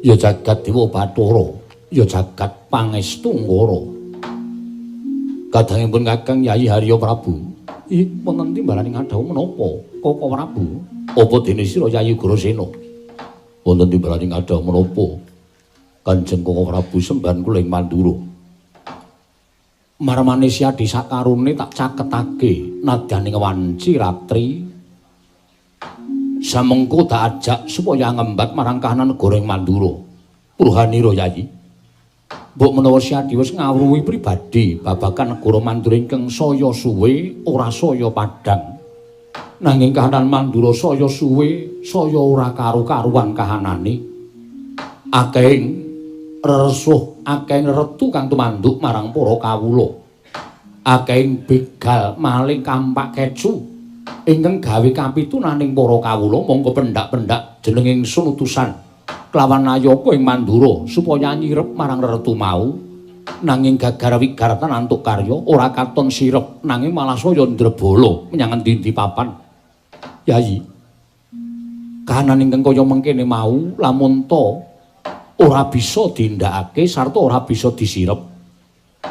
Ya jagat Dewa Bathara, ya jagat Pangestu Ngara. Kadangipun Kakang Yayi Harya Prabu. Ih, wonten timbalaning ngadhawuh menapa, Koko Prabu? Apa dene sira Yayi Ugrasena? Wonten timbalaning ngadhawuh menapa? Kanjeng Koko Prabu sembahan kula ing Mandura. Marmane Siadi sakarone tak caketake nadyaning wanci ratri. Samengko tak ajak supaya ngembat marang kahanan negara ing Mandura. Purhanira Yayi. Mbok menawa Siadi wis ngawruhi pribadi babagan negara Mandura ingkang saya suwe ora saya padhang. Nanging kahanan Mandura saya suwe saya ora karu-karuan kahanane. Akehing reresuh, akehing reretu kang tumanduk marang para kawula. Akehing begal, maling, kampak kecu ingkang gawe kapitunaning para kawula mongko pendak-pendak jeneng ingsun utusan kelawan nayaka ing Mandura supaya nyirep marang reretu mau. Nanging gagar wigaratan antuk karya ora katon sirep, nanging malah saya ndrebala menyang endi-endi papan. Yayi, kahanan ingkang kaya mengkene mau lamun ta ora bisa dindakake sarta ora bisa disirep,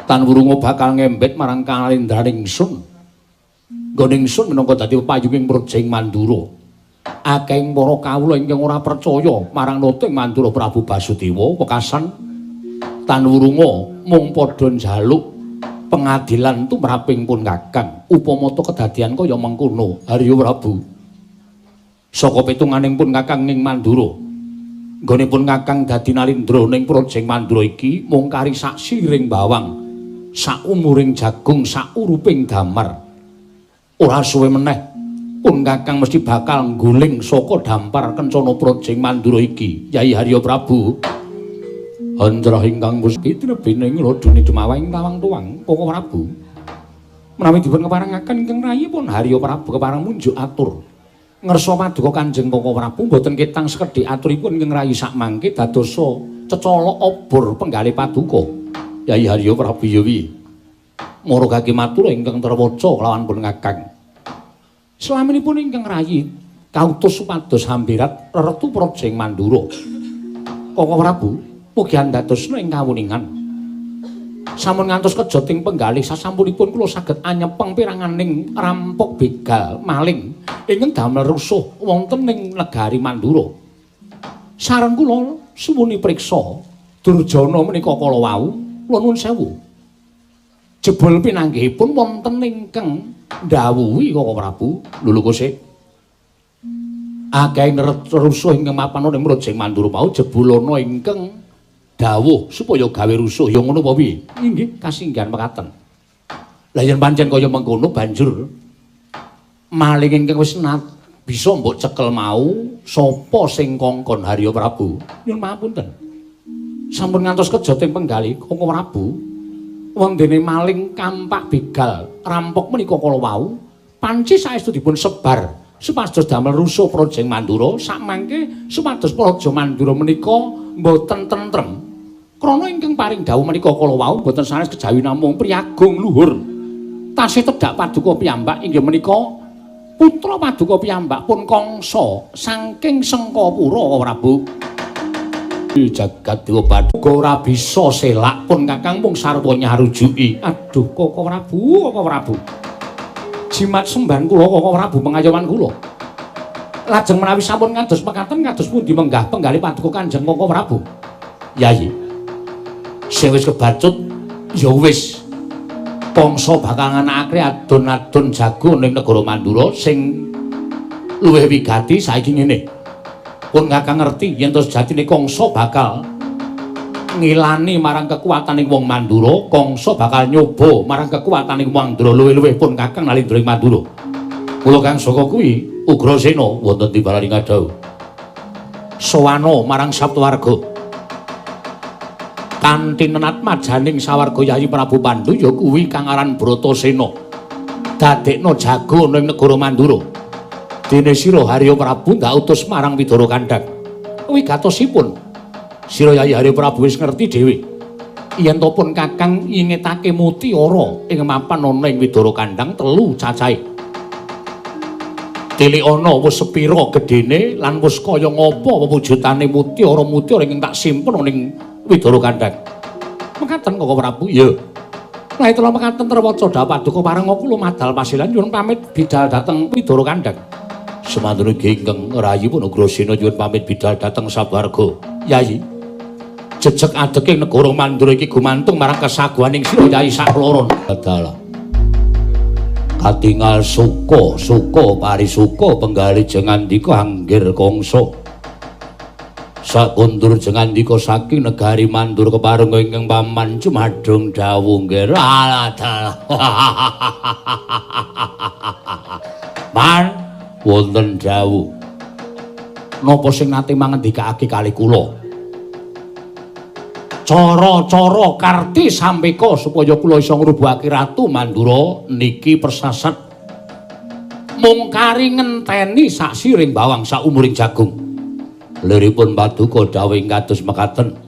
tan wurunga bakal ngembet marang kalendraning ingsun. Nggone ingsun minangka dadi pepayunging praja ing Mandura. Akehing para kawula ingkang ora percaya marang nata ing Mandura Prabu Basudewa wekasan tan wurunga mung padha njaluk pengadilan tumraping pun Kakang. Upama ta kedadian kaya mengkono, Harya Prabu, saka pitunganing pun Kakang ing Mandura, nggone pun Kakang dadi nalindra ning praja Mandura iki mung kari sak siring bawang, sak umuring jagung, sak uruping damar. Ora suwe meneh pun Kakang mesti bakal ngguling saka dampar kencana praja Mandura iki. Yai Harya Prabu, Anjrah ingkang muski tinebih lodone jumawah ing tawang tuwang. Koko Prabu, menawi dipun keparengaken ingkang rayi pun Harya Prabu kepareng munjuk atur ngersa paduka Kanjeng Koko Prabu mboten ketang sekedhik aturipun ingkang rayi sakmangke dadosa cecolok obor penggalih paduka. Yai Harya Prabu, ya piye? Mara kaki matur ingkang terwaca kelawan pun Kakang. Slaminipun ingkang rayi kautus supados hambirat reretu praja ing Mandura. Koko Prabu, mugi andadosna ing kawuningan. Sampun ngantos kejoting penggalih sasampunipun kula saged anyepeng peranganing rampok, begal, maling ingkang damel rusuh wonten ing negari Mandura. Sareng kula suwuni priksa Durjana menika kala wau, kula nuwun sewu. Jebul pinanggihipun wonten ingkang ndhawuhi Koko Prabu, lho kose. Akeh rusuh ingkang mapan ing Mrajing Mandura mau jebul ana ingkang dawuh supaya gawe rusuh, ya ngono apa piye? Inggih, kasinggihan mekaten. Lah yen pancen kaya mengkono banjur maling ingkang wis bisa mbok cekel mau sapa sing kongkon, Harya Prabu? Nyuwun pangapunten. Sampun ngantos kejoting penggalih Koko Prabu, wondene maling, kampak, begal, rampok menika kala wau panci saestu dipun sebar supados damel rusuh praja Mandura sakmangke supados praja Mandura menika mboten tentrem. Krana ingkang paring dawuh menika kala wau mboten sanes kejawi namung priyagung luhur tasih tedhak paduka piyambak, inggih menika putra paduka piyambak pun Kangsa saking Sengkapura. Prabu, jagat Dewa Bathara ora bisa selak, pun Kakang mung sarwa nyarujuki. Aduh, Koko Prabu, Koko Prabu, jimat sembahan kula, Koko Prabu, pengayoman kula. Lajeng menawi sampun ngantos mekaten kados pundi menggah penggalih paduka Kanjeng Koko Prabu? Yayi, sing wis kebacut ya wis. Kangsa bakal nganakake adon-adon jago ning negara Mandura. Sing luwih wigati saiki ngene. Pun Kakang ngerti yen to sejatine Kangsa bakal ngilani marang kekuataning wong Mandura, Kangsa bakal nyoba marang kekuataning wong Mandura luwih-luwih pun Kakang nalindra ing Mandura. Mula kang saka kuwi Ugrasena, wonten timbalan ngadhawuh. Sowana marang Saptawarga. Kanthi nenatmajaning sawarga Yayi Prabu Pandu ya kuwi kang aran Bratasena. Dadekna jago ning negara Mandura. Dene sira Harya Prabu ndak utus marang Widara Kandhang. Wigatosipun sira Yayi Harya Prabu wis ngerti dhewe. Yen to pun Kakang ingetake mutiara ing mapan ana ing Widara Kandhang telu cacahe. Tilik ana wis sepira gedene lan wis kaya ngapa wewujudane mutiara-mutiara ingkang tak simpen ning Widara Kandhang. Mekaten Koko Prabu? Iya. Lah itulah mekaten terwaca dawuh paduka parenga kula madal pasilan nyuwun pamit bidal dhateng Widara Kandhang. Semantun ugi ingkang rayi pun Ugrasena nyuwun pamit bidal dhateng sawarga. Yayi, jejeg adeking negara Mandura iki gumantung marang kesaguhaning sira Yayi sakloron. Dalah. Katingal suka, suka parisuka penggalih jengandika Anggir Kangsa. Sakundur jengandika saking negari Mandura kepareng ingkang paman jumadung dawuh nggih. Alah dalah. Man wonten dawuh. Napa sing nate mangendikake kali kula? Cara-cara karti sampeka supaya kula iso ngrubuhake Ratu Mandura niki persasat mung kari ngenteni saksiring bawang saumuring jagung. Liripun paduka dawuh kados mekaten.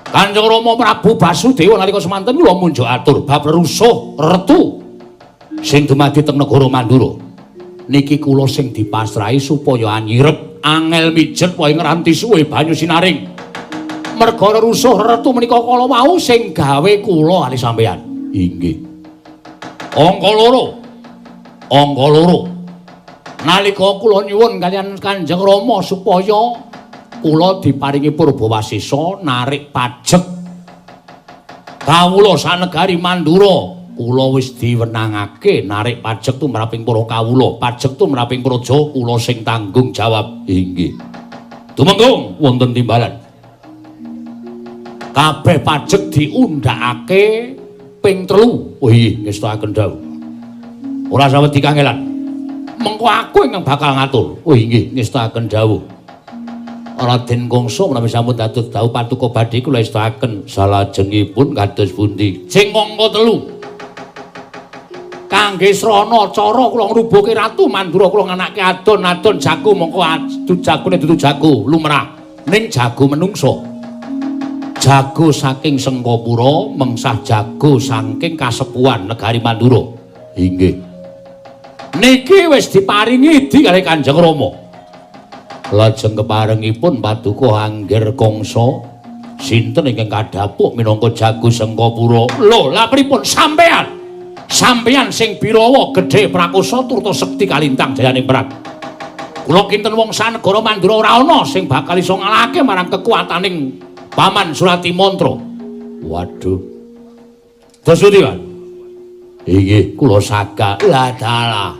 Kanjeng Rama Prabu Basudewa nalika semanten kula munjuk atur bab rusuh retu sing dumadi teng negara Mandura. Niki kula sing dipasrahi supaya anyirep angel mijet wae ngranti suwe banyu sinaring. Merga rusuh retu menika kala wau sing gawe kula ali sampeyan. Inggih. Angka loro. Angka loro. Nalika kula nyuwun kaliyan Kanjeng Rama supaya kula diparingi purbawasesa narik pajek kawula sanegari Mandura, kula wis diwenangake narik pajek tumraping para kawula, pajek tumraping praja kula sing tanggung jawab. Inggih. Tumenggung wonten timbalan. Kabeh pajek diundhakake ping 3. Oh iya, ngestakaken dawuh. Ora sawedi kangelan. Mengko aku ingkang bakal ngatur. Oh inggih, ngestakaken dawuh. Raden Kangsa menawi sampun dados dawuh patuko badhe kula estakaken salajengipun kados pundi? Sing angka 3. Kangge srana cara kula ngrubuhke Ratu Mandura kula nganake adon-adon jago mongko adu jagone dudu jago lumrah ning jago menungsa. Jago saking Sengkapura mengsah jago saking kasepuhan negari Mandura. Inggih. Niki wis diparingi idi kalih Kanjeng Rama. Lajeng keparengipun paduka Anggir Kangsa sinten ingkang kadhapuk minangka jago Sengkapura? Lho, lha pripun sampean? Sampean sing birawa gedhe prakosa turta sekti kalintang jayane perang. Kula kinten wong sanegara Mandura ora ana sing bakal iso ngalahake marang kekuataning Paman Surati Mantra. Waduh. Terus pundi, Pak? Inggih, kula saga. Lah dalah.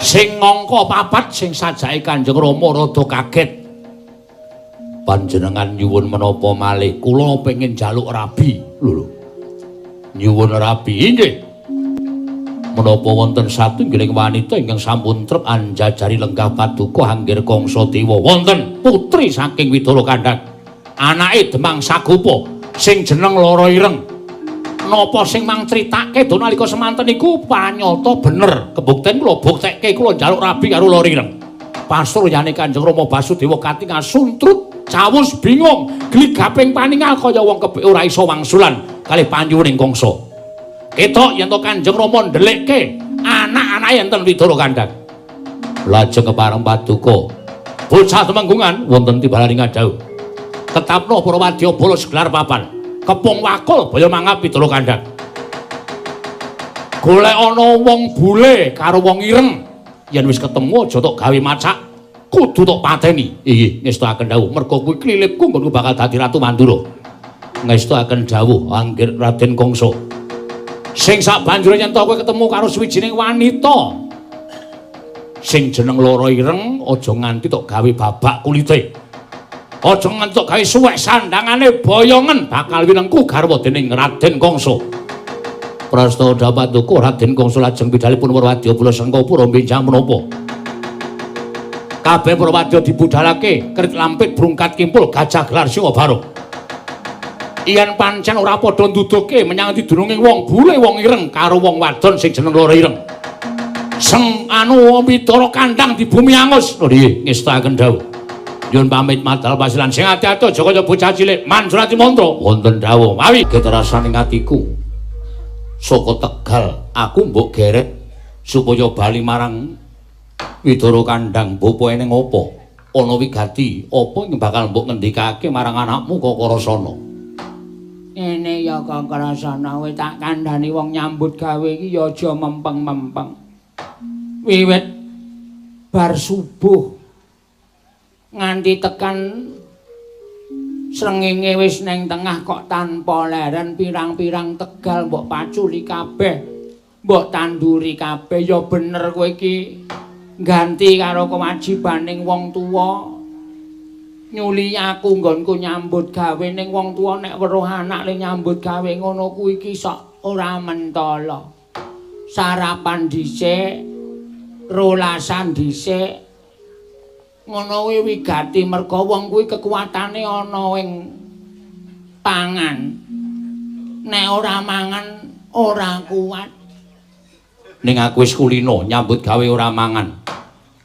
Sing angka 4 sing sajake Kanjeng Rama rada kaget. Panjenengan nyuwun menapa malih? Kula pengin njaluk rabi. Lho lho. Nyuwun rabi inggih. Menapa wonten satunggiling wanita ingkang sampun trep anjajari lenggah paduka Anggir Kangsa Dewa? Wonten putri saking Widara Kandhang. Anake Demang Sagopa sing jeneng Lara Ireng. Napa sing mang critake do nalika semanten iku panyata bener. Kebukten kula buktekke kula njaluk rabi karo Lara Ireng. Pasuryane Kanjeng Rama Basudewa katingal suntrut, cawus bingung, gligaping paningal kaya wong kebek ora iso wangsulan kalih panyuwuning Kangsa. Ketok yen to Kanjeng Rama ndelikke anak-anake enten Widara Kandhang. Lajeng kepareng paduka bocah temenggungan wonten timbalaning ngadhawuh. Ketapno para wadyabala segelar papan. Kepung wakul baya mangap Widara Kandhang. Golek ana wong bule karo wong ireng. Yen wis ketemu aja tok gawe macak, kudu tok pateni. Inggih, ngestakaken dawuh. Merga kuwi klilipku nggonku bakal dadi Ratu Mandura. Ngestakaken dawuh Anggir Raden Kangsa. Sing sabanjure yen to kowe ketemu karo suwijining wanita sing jeneng Lara Ireng, aja nganti tok gawe babak kulite. Aja nganti tok gawe suwek sandangane boyongen bakal winengku garwa dening Raden Kangsa. Prastawa paduka Raden Kangsa lajeng pidhalipun para wadyabala Sengkapura benjang menapa. Kabeh para wadya dibudhalake kerit lampit brungkat kimpul gajah gelar singa barong. Yen pancen ora padha nduduhke menyang didurunge wong bule wong ireng karo wong wadon sing jeneng Lara Ireng. Seng anu Widara Kandhang di bumi angus. Lho nggih, ngestakaken dawuh. Nyuwun pamit madal pasilan sing ati-ati aja kaya bocah cilik. Man Surati Mantra wonten dawuh. Mawi geterasane atiku. Saka Tegal aku mbok geret supaya bali marang Widara Kandhang. Bapa eneng apa? Ana wigati apa ing bakal mbok ngendikake marang anakmu Kakrasana? Ngene ya Kakrasana, kowe tak kandhani wong nyambut gawe iki ya aja mempeng-mempeng. Wiwit bar subuh nganti tekan srengenge wis neng tengah kok tanpa leren, pirang-pirang tegal mbok paculi kabeh, mbok tanduri kabeh. Ya bener kowe iki ganti karo kewajibaning wong tuwa. Nyuli aku nggonku nyambut gawe, ning wong tuwa nek weruh anak le nyambut gawe ngono kuwi iki sok ora mentala. Sarapan dhisik, rolasan dhisik, ngono kuwi wigati merga wong kuwi kekuatane ana ing pangan. Nek ora mangan ora kuat. Ning aku wis kulino nyambut gawe ora mangan.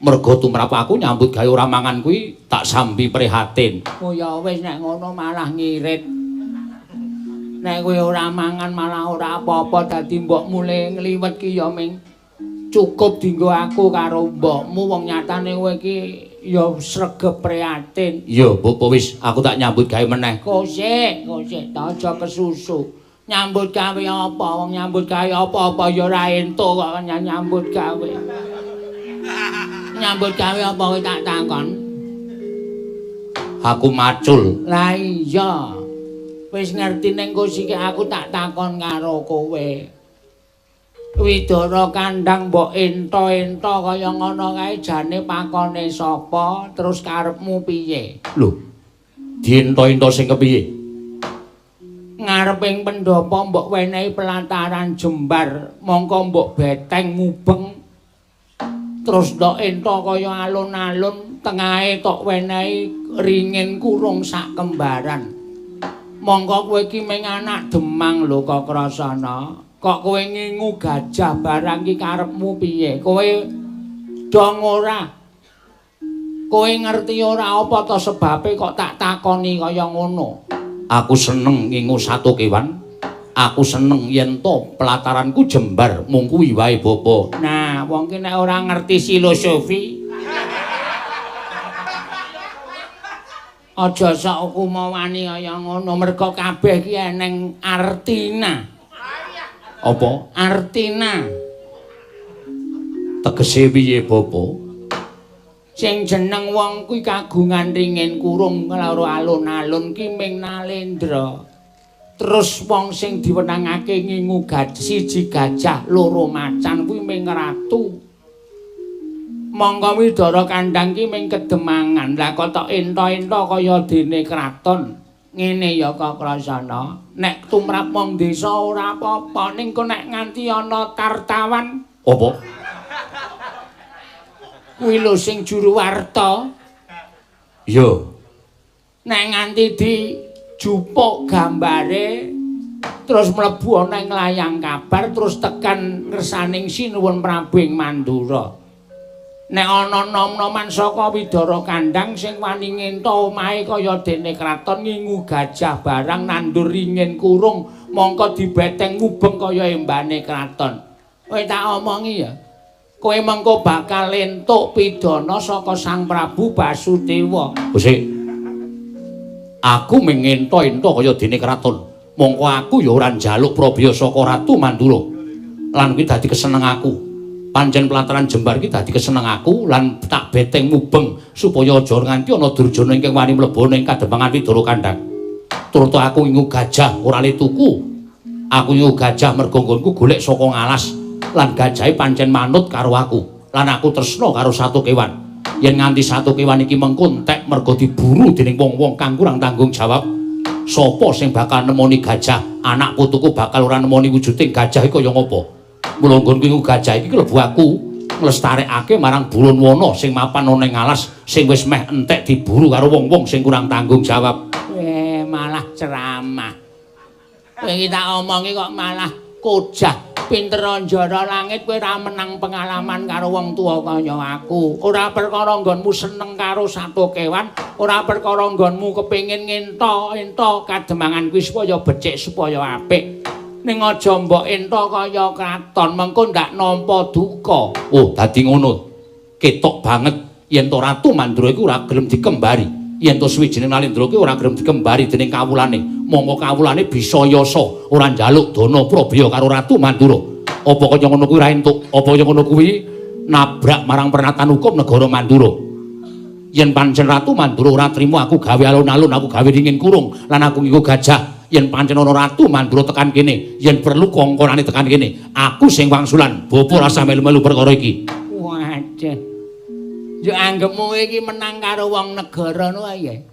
Merga tumrap aku nyambut gawe ora mangan kuwi tak sambi prihatin. Oh ya wis nek ngono malah ngirit. Nek kowe ora mangan malah ora apa-apa, dadi mbok mule ngliwet ki ya ming cukup dienggo aku karo mbokmu, wong nyatane kowe iki ya sregep prihatin. Iya, mbok wis aku tak nyambut gawe meneh. Kosek, kosek, ta aja kesusu. Nyambut gawe apa? Wong nyambut gawe apa-apa ya ora entuk kok nyambut gawe. Nyambut gawe apa kowe tak takon? Aku macul. Lah iya. Wis ngerti ning kosike aku tak takon karo kowe. Widara Kandhang mbok ento-ento kaya ngono kae jane pakone sapa, terus karepmu piye? Lho, diento-ento sing kepiye? Ngareping pendhapa mbok wenehi pelataran jembar, mongko mbok beteng mubeng. Terus ndok ento kaya alun-alun, tengahe tok wenehi ringin kurung sak kembaran. Mongko kowe iki mung anak Demang lho Kakrasana. Kok kowe ngingu gajah barang iki karepmu piye? Kowe dong ora? Kowe ngerti ora apa to sebabe kok tak takoni kaya ngono? Aku seneng ngingu satu kewan. Aku seneng yen to pelataranku jembar mung kuwi wae bapa. Nah, wong ki nek ora ngerti filosofi aja sok kumawani kaya ngono, merga kabeh ki eneng artina. Apa? Artina. Tegese piye bapa? Sing jeneng wong kuwi kagungan ringin kurung karo alun-alun ki ming nalendra. Terus wong sing diwenangake ngingu gajah siji gajah loro macan kuwi ming ratu. Mongko Widara Kandhang ki ming kedemangan. Lah kok tok ento-ento kaya dene kraton. Ngene ya Kakrasana, nek tumrap wong desa ora apa-apa, ning kok nek nganti ana tartawan. Apa? Kuwi lho sing juru warta. Iya. Nek nganti dijupuk gambare terus mlebu ana ing layang kabar terus tekan ngersaning Sinuwun Prabu ing Mandura. Nek ana nom-noman saka Widara Kandhang sing wani ngento omahe kaya dene kraton ngingu gajah barang nandur ringin kurung mongko dibeteng mubeng kaya embane kraton. Kowe tak omongi ya. Kowe mengko bakal entuk pidana saka Sang Prabu Basudewa. Sik. Aku mung ngento-ento kaya dene kraton. Mongko aku ya ora njaluk prabya saka Ratu Mandura. Lan kuwi dadi keseneng aku. Pancen pelataran jembar iki dadi keseneng aku lan tak beteng mubeng supaya aja nganti ana durjana ingkang wani mlebu ning kademangan Widara Kandhang. Turta aku ngingu gajah ora le tuku. Aku ngingu gajah merga nggonku golek saka ngalas lan gajahe pancen manut karo aku. Lan aku tresna karo satu kewan. Yen nganti satu kewan iki mengko entek merga diburu dening wong-wong kang kurang tanggung jawab, sapa sing bakal nemoni gajah? Anak putuku bakal ora nemoni wujuding gajah iki kaya ngopo? Mula nggonku iku gajah iki klebu aku nglestarekake marang Burun Wana sing mapan ana ing alas sing wis meh entek diburu karo wong-wong sing kurang tanggung jawab. Malah ceramah. Kowe iki tak omongi kok malah kojah. Pinter njara langit kowe ora menang pengalaman karo wong tuwa kaya aku. Ora perkara nggonmu seneng karo satu kewan, ora perkara nggonmu kepengin ngento-ento kademangan kuwi supaya becik supaya apik. Ning aja mbok ento kaya kraton, mengko ndak nampa duka. Oh, dadi ngono. Ketok banget yen to Ratu Mandura iku ora gelem dikembari. Yen to suwijining Nalendra kuwi ora gelem dikembari dening kawulane. Monggo kawulane bisa yasa ora njaluk dana prabya karo Ratu Mandura. Apa kaya ngono kuwi ora entuk? Apa kaya ngono kuwi nabrak marang pernatan hukum negara Mandura? Yen pancen Ratu Mandura ora trima aku gawe alun-alun, aku gawe ringin kurung lan aku ngiku gajah. Yen pancen ana Ratu Mandura tekan kene, yen perlu kongkonane tekan kene, aku sing wangsulan. Bapa rasa melu-melu perkara iki. Waduh. Yo anggepmu iki menang karo wong negara ngono ae.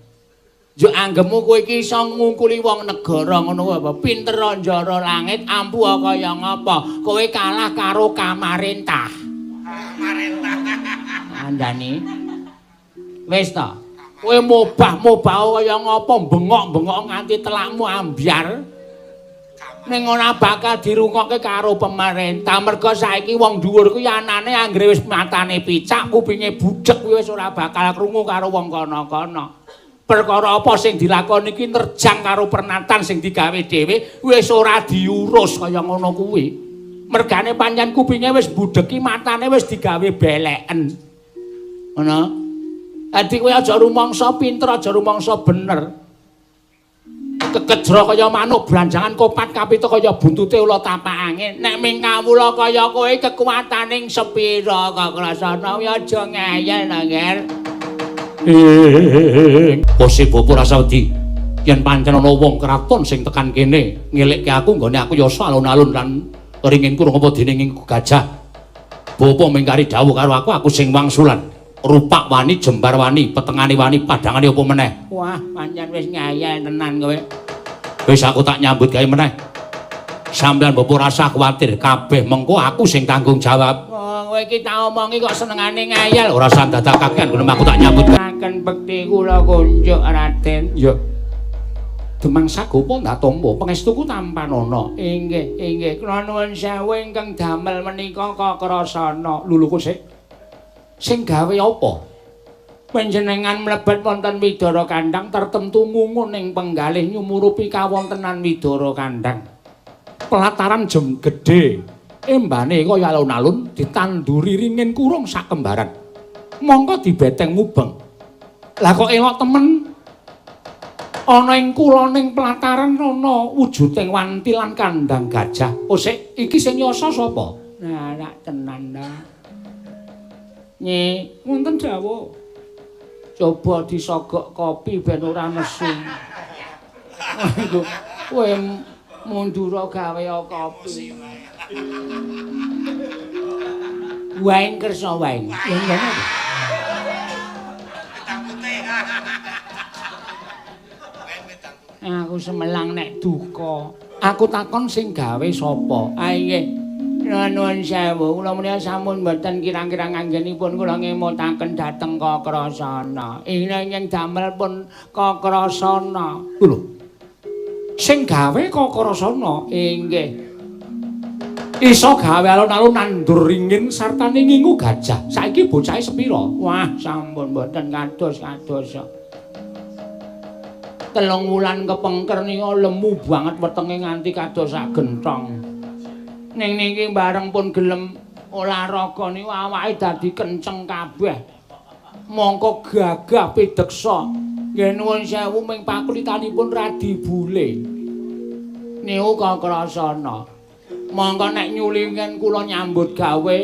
Yo anggepmu kowe iki iso ngungkuli wong negara ngono apa? Pinter njara langit ampuh kaya ngapa? Kowe kalah karo kamarentah. Kamarentah. Andani. Wis ta. Kowe mobah-mobah kaya ngapa bengok-bengok nganti telakmu ambyar. Ning ora bakal dirungokke karo pemerintah. Mergo saiki wong dhuwur kuwi anane anggere wis matane picak, kupinge budhek kuwi wis ora bakal krungu karo wong kono-kono. Perkara apa sing dilakoni iki nerjang karo pernatan sing digawe dhewe wis ora diurus kaya ngono kuwi. Mergane pancen kupinge wis budheki, matane wis digawe beleken. Ngono. Dadi kowe aja rumangsa pinter, aja rumangsa bener. Kekejra kaya manuk branjangan kopat kapita kaya buntute ula tapak angin. Nek ming kawula kaya kowe kekuataning sepira kok krasana kuwi aja ngeyel ta, Nger. Bose bapa rasa wedi. Yen pancen ana wong kraton sing tekan kene ngelekke aku nggone aku yasa alun-alun lan ringin kurung apa dene ngingu gajah. Bapa mingkari dawuh karo aku, aku sing wangsulan. Rupak wani, jembar wani, petengane wani, padhangane apa meneh. Wah, pancen wis ngeyel tenan kowe. Wis aku tak nyambut gawe meneh. Sampeyan bapa rasa kuwatir, kabeh mengko aku sing tanggung jawab. Oh, kowe iki tak omongi kok senengane ngeyel. Ora usah dadak kakean ngono aku tak nyambut gawe. Akan bekti kula kunjuk Raden. Ya. Demang Sagopa ndak tampa pangestuku tampanana. Inggih, inggih. Kula nuwun sewu ingkang damel menika Kakrasana. Lho sik. Sing gawe apa? Panjenengan mlebet wonten Widara Kandhang tertentu ngungun ing penggalih nyumurupi kawontenan Widara Kandhang. Pelataran jem gedhe, embane kaya alun-alun ditanduri ringin kurung sakembaran. Mongko dibeteng mubeng. Lah kok elok temen? Ana ing kuloning pelataran ana wujuding wanti lan kandhang gajah. Oh sik, iki sing yasa sapa? Nah, rak tenan ta. Nyi, wonten dawuh. Coba disogok kopi ben ora nesu. Kowe mundura gawe kopi. Waeng kersa waeng. Aku semelang nek duka. Aku takon sing gawe sapa? Ah nggih. Nuwun sewu, kula menika sampun mboten kirang-kirang anggenipun kula ngemutaken dhateng Kakrasana. Ingkang damel pun Kakrasana. Lho. Sing gawe Kakrasana? Inggih. Iso gawe alun-alun nandur ringin sartane ngingu gajah. Saiki bocahe sepira? Wah, sampun mboten kados-kados. 3 wulan kepengker nika lemu banget wetenge nganti kados sak gentong. Ning niki bareng pun gelem olahraga niku awake dadi kenceng kabeh. Mongko gagah pideksa. Nggih nuwun sewu ming pakulitanipun radi bule. Niku Kakrasana. Mongko nek nyulingen kula nyambut gawe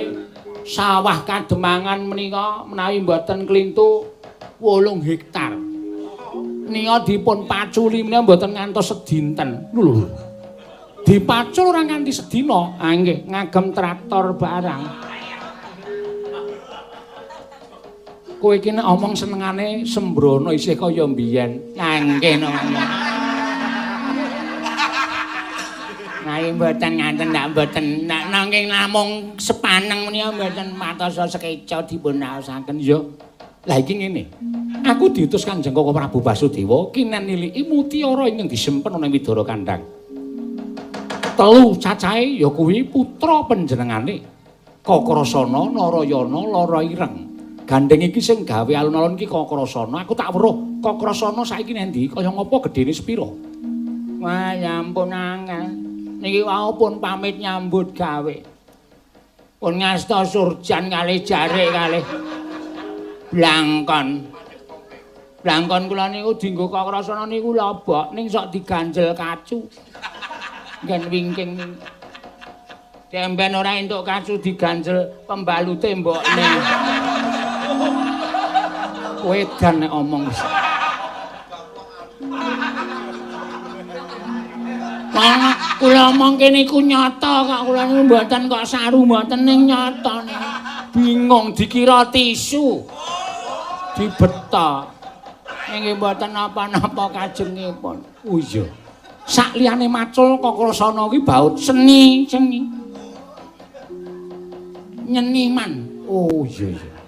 sawah kademangan menika menawi mboten klintu 8 hektar. Nika dipun paculi menika mboten ngantos sedinten. Lho. Dipacul ora nganti sedina. Ah nggih, ngagem traktor barang. Kowe iki nek omong senengane sembrono isih kaya mbiyen. Ah nggih no. Nah, mboten ngaten ndak mboten. Nek nanging namung sepaneng menika mboten matosa sekeca dipun raosaken. Ya. Lah iki ngene. Aku diutus Kanjeng Koko Prabu Basudewa kinen niliki mutiara ingkang disimpen ana ing Widara Kandhang. 3 cacahe ya kuwi putra panjenengane Kakrasana, Narayana, Lara Ireng. Gandeng iki sing gawe alun-alun iki Kakrasana. Aku tak weruh Kakrasana saiki nendi, kaya ngapa gedene sepira? Wah, ya ampun angel. Niki wau pun pamit nyambut gawe. Pun ngasta surjan kalih jarik kalih blangkon. Blangkon kula niku dienggo Kakrasana niku lobok ning sok diganjel kacu. Nggen wingking. Demben ora entuk kacu diganjel pembalute mbokne. Kowe edan nek omong. Wong kula omongke niku nyata kok, kula niku mboten kok saru mboten ning nyata niku. Bingung dikira tisu. Dibeta. Nggih mboten napa-napa kajengipun. Oh iya. Sak liyane macul Kakrasana kuwi baut seni, seni. Nyeniman. Oh iya iya.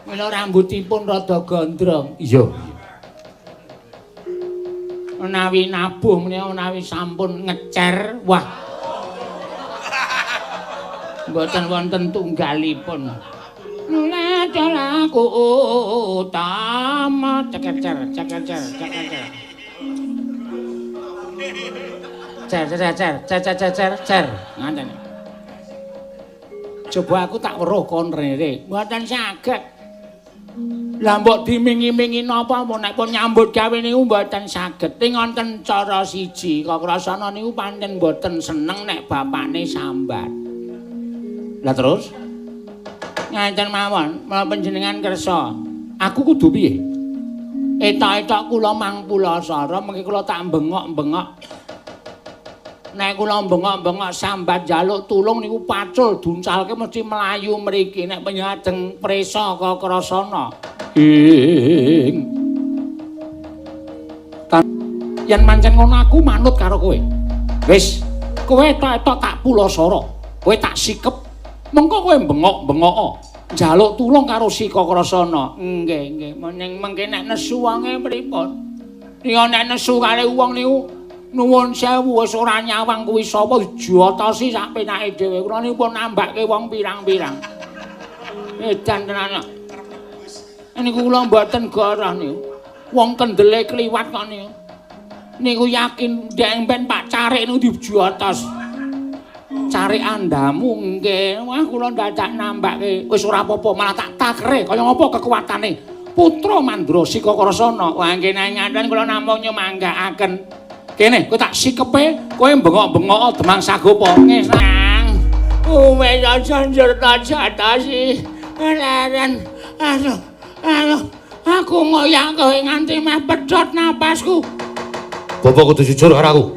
Mila rambutipun rada gondrong. Iya iya. Menawi nabuh menika menawi sampun ngecer, wah. Mboten wonten tunggalipun. Nuladaku utama cekecer cekecer cekecer. Cer cer cer cer cer cer cer. Ngoten. Coba aku tak weruh kon rene. Mboten saged. Lah mbok dimingi-mingi napa nek pun nyambut gawe niku mboten saged. Ning wonten cara siji, Kakrasana niku pancen mboten seneng nek bapakne sambat. Lah terus? Ngaten mawon, mula panjenengan kersa. Aku kudu piye? Etok-etok kula mang pulasara, mengki kula tak bengok-bengok. Nek kula bengok-bengok sambat njaluk tulung niku pacul duncalke mesti mlayu mriki nek panjenengan presa Kakrasana. Ing yen mancen ngono aku manut karo kowe. Wis, kowe etok-etok tak pulasara, kowe tak sikep, mengko kowe bengok-bengok njaluk tulung karo si Kakrasana. Nggih, nggih. Mening mengke nek nesu wonge pripun? Nek nek nesu kali wong niku nuwun sewu wis ora nyawang kuwi sapa dijotosi sak penake dhewe. Kula niku pun nambake wong pirang-pirang. Edan tenan. Niku kula mboten goroh niku. Wong kendele kliwat kok niku. Niku yakin ndek ben Pak Carik niku dijotos. Carik andamu nggih. Wah kula dadak nambake. Wis ora apa-apa malah tak takre kaya ngapa kekuatane putra Mandra si Kakrasana. Wah nggih nek ngaten kula namung nyumanggaaken. Kene kowe tak sikepe, kowe bengok-bengok Demang Sagopa. Nggih, Sang. Wis aja njurta jatasi. Leren. Aduh, aduh. Aku ngoyak kowe nganti meh pedhot napasku. Bapak kudu jujur karo aku.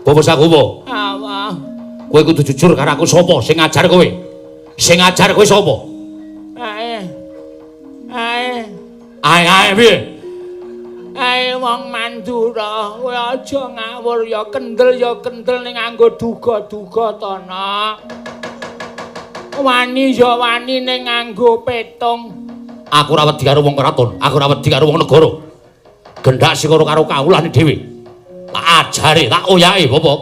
Bapak Sagopa. Apa? Kowe kudu jujur karo aku sapa sing ngajar kowe? Sing ngajar kowe sapa? Ae. Ae. Ae ae piye? Ae wong Mandura, kowe aja ngawur ya kendel ning nganggo duga-duga to, Nak. Wani ya wani ning nganggo petung. Aku ora wedi karo wong kraton, aku ora wedi karo wong negara. Gendak sikara karo kawulane dhewe. Tak ajare, tak oyake, Bapak.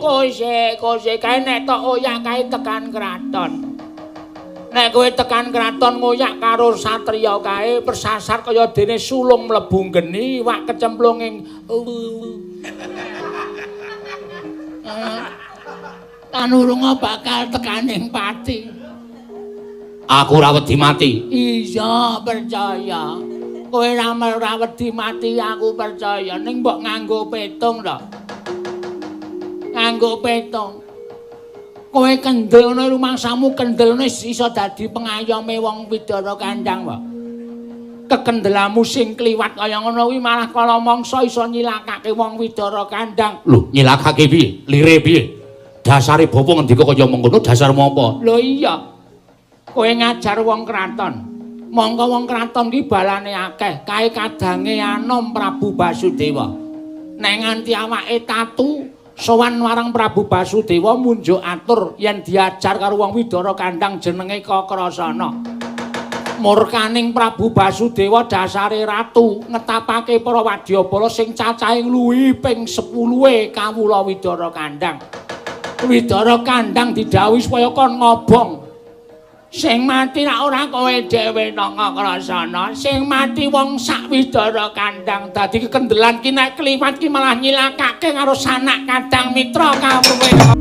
Kose kae nek tok oyak kae tekan kraton. Nek kowe tekan kraton ngoyak karo satriya kae persasar kaya dene sulung mlebu geni iwak kecemplung ing tanurunga bakal tekaning pati. Aku ora wedi mati. Iya, percaya. Kowe ora wedi mati, aku percaya. Ning mbok nganggo petung to. Nganggo petung. Kowe kendel ngono rumangsamu kendel ngono iso dadi pengayome wong Widara Kandang wae. Kekendelamu sing kliwat kaya ngono kuwi malah kala mangsa iso nyilakake wong Widara Kandang. Lho, nyilakake piye? Lire piye? Dasare bapa ngendika kaya mengkono dasarmu apa? Lho iya. Kowe ngajar wong kraton. Mongko wong kraton ki balane akeh, kae kadange anom Prabu Basudewa. Nek nganti awake tatu sowan marang Prabu Basudewa munjuk atur yen diajar karo wong Widara Kandang jenenge Kakrasana. Murkaning Prabu Basudewa dasare ratu ngetapake para wadyabala sing cacahe ngluwihi ping 10-e kawula Widara Kandang. Widara Kandang didhawuhi supaya kon ngobong. Sing mati rak ora kowe dhewe nang Kakrasana, sing mati wong sak Widara Kandang. Dadi kekendelan ki nek kliwat ki malah nyilakake karo sanak kadang mitra kawruhe.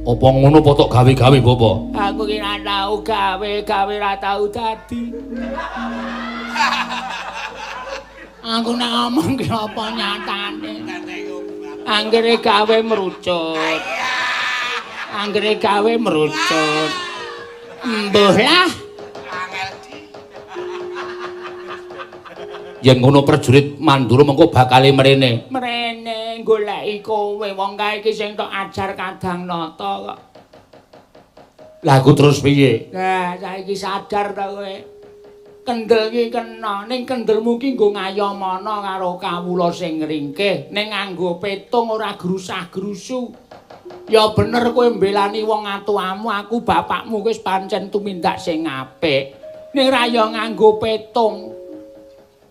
Apa ngono apa tok gawe-gawe, Bapak? Aku ki ora tau gawe-gawe, ora tau dadi. Aku nek ngomong ki apa nyatane. Anggere gawe merucut. Anggere gawe merucut. Mbuh lah. Yen ngono prajurit Mandura mengko bakale mrene. Mrene goleki kowe, wong kae iki sing tok ajar Kadang Nata kok. Lah aku terus piye? Lah saiki sadar ta kowe. Kendel ki kena, ning kendelmu ki nggo ngayamana karo kawula sing ngringkih, ning nganggo petung ora grusah-grusu. Ya bener kowe mbelani wong atuamu, aku bapakmu wis pancen tumindak sing apik. Ning ra ya nganggo petung.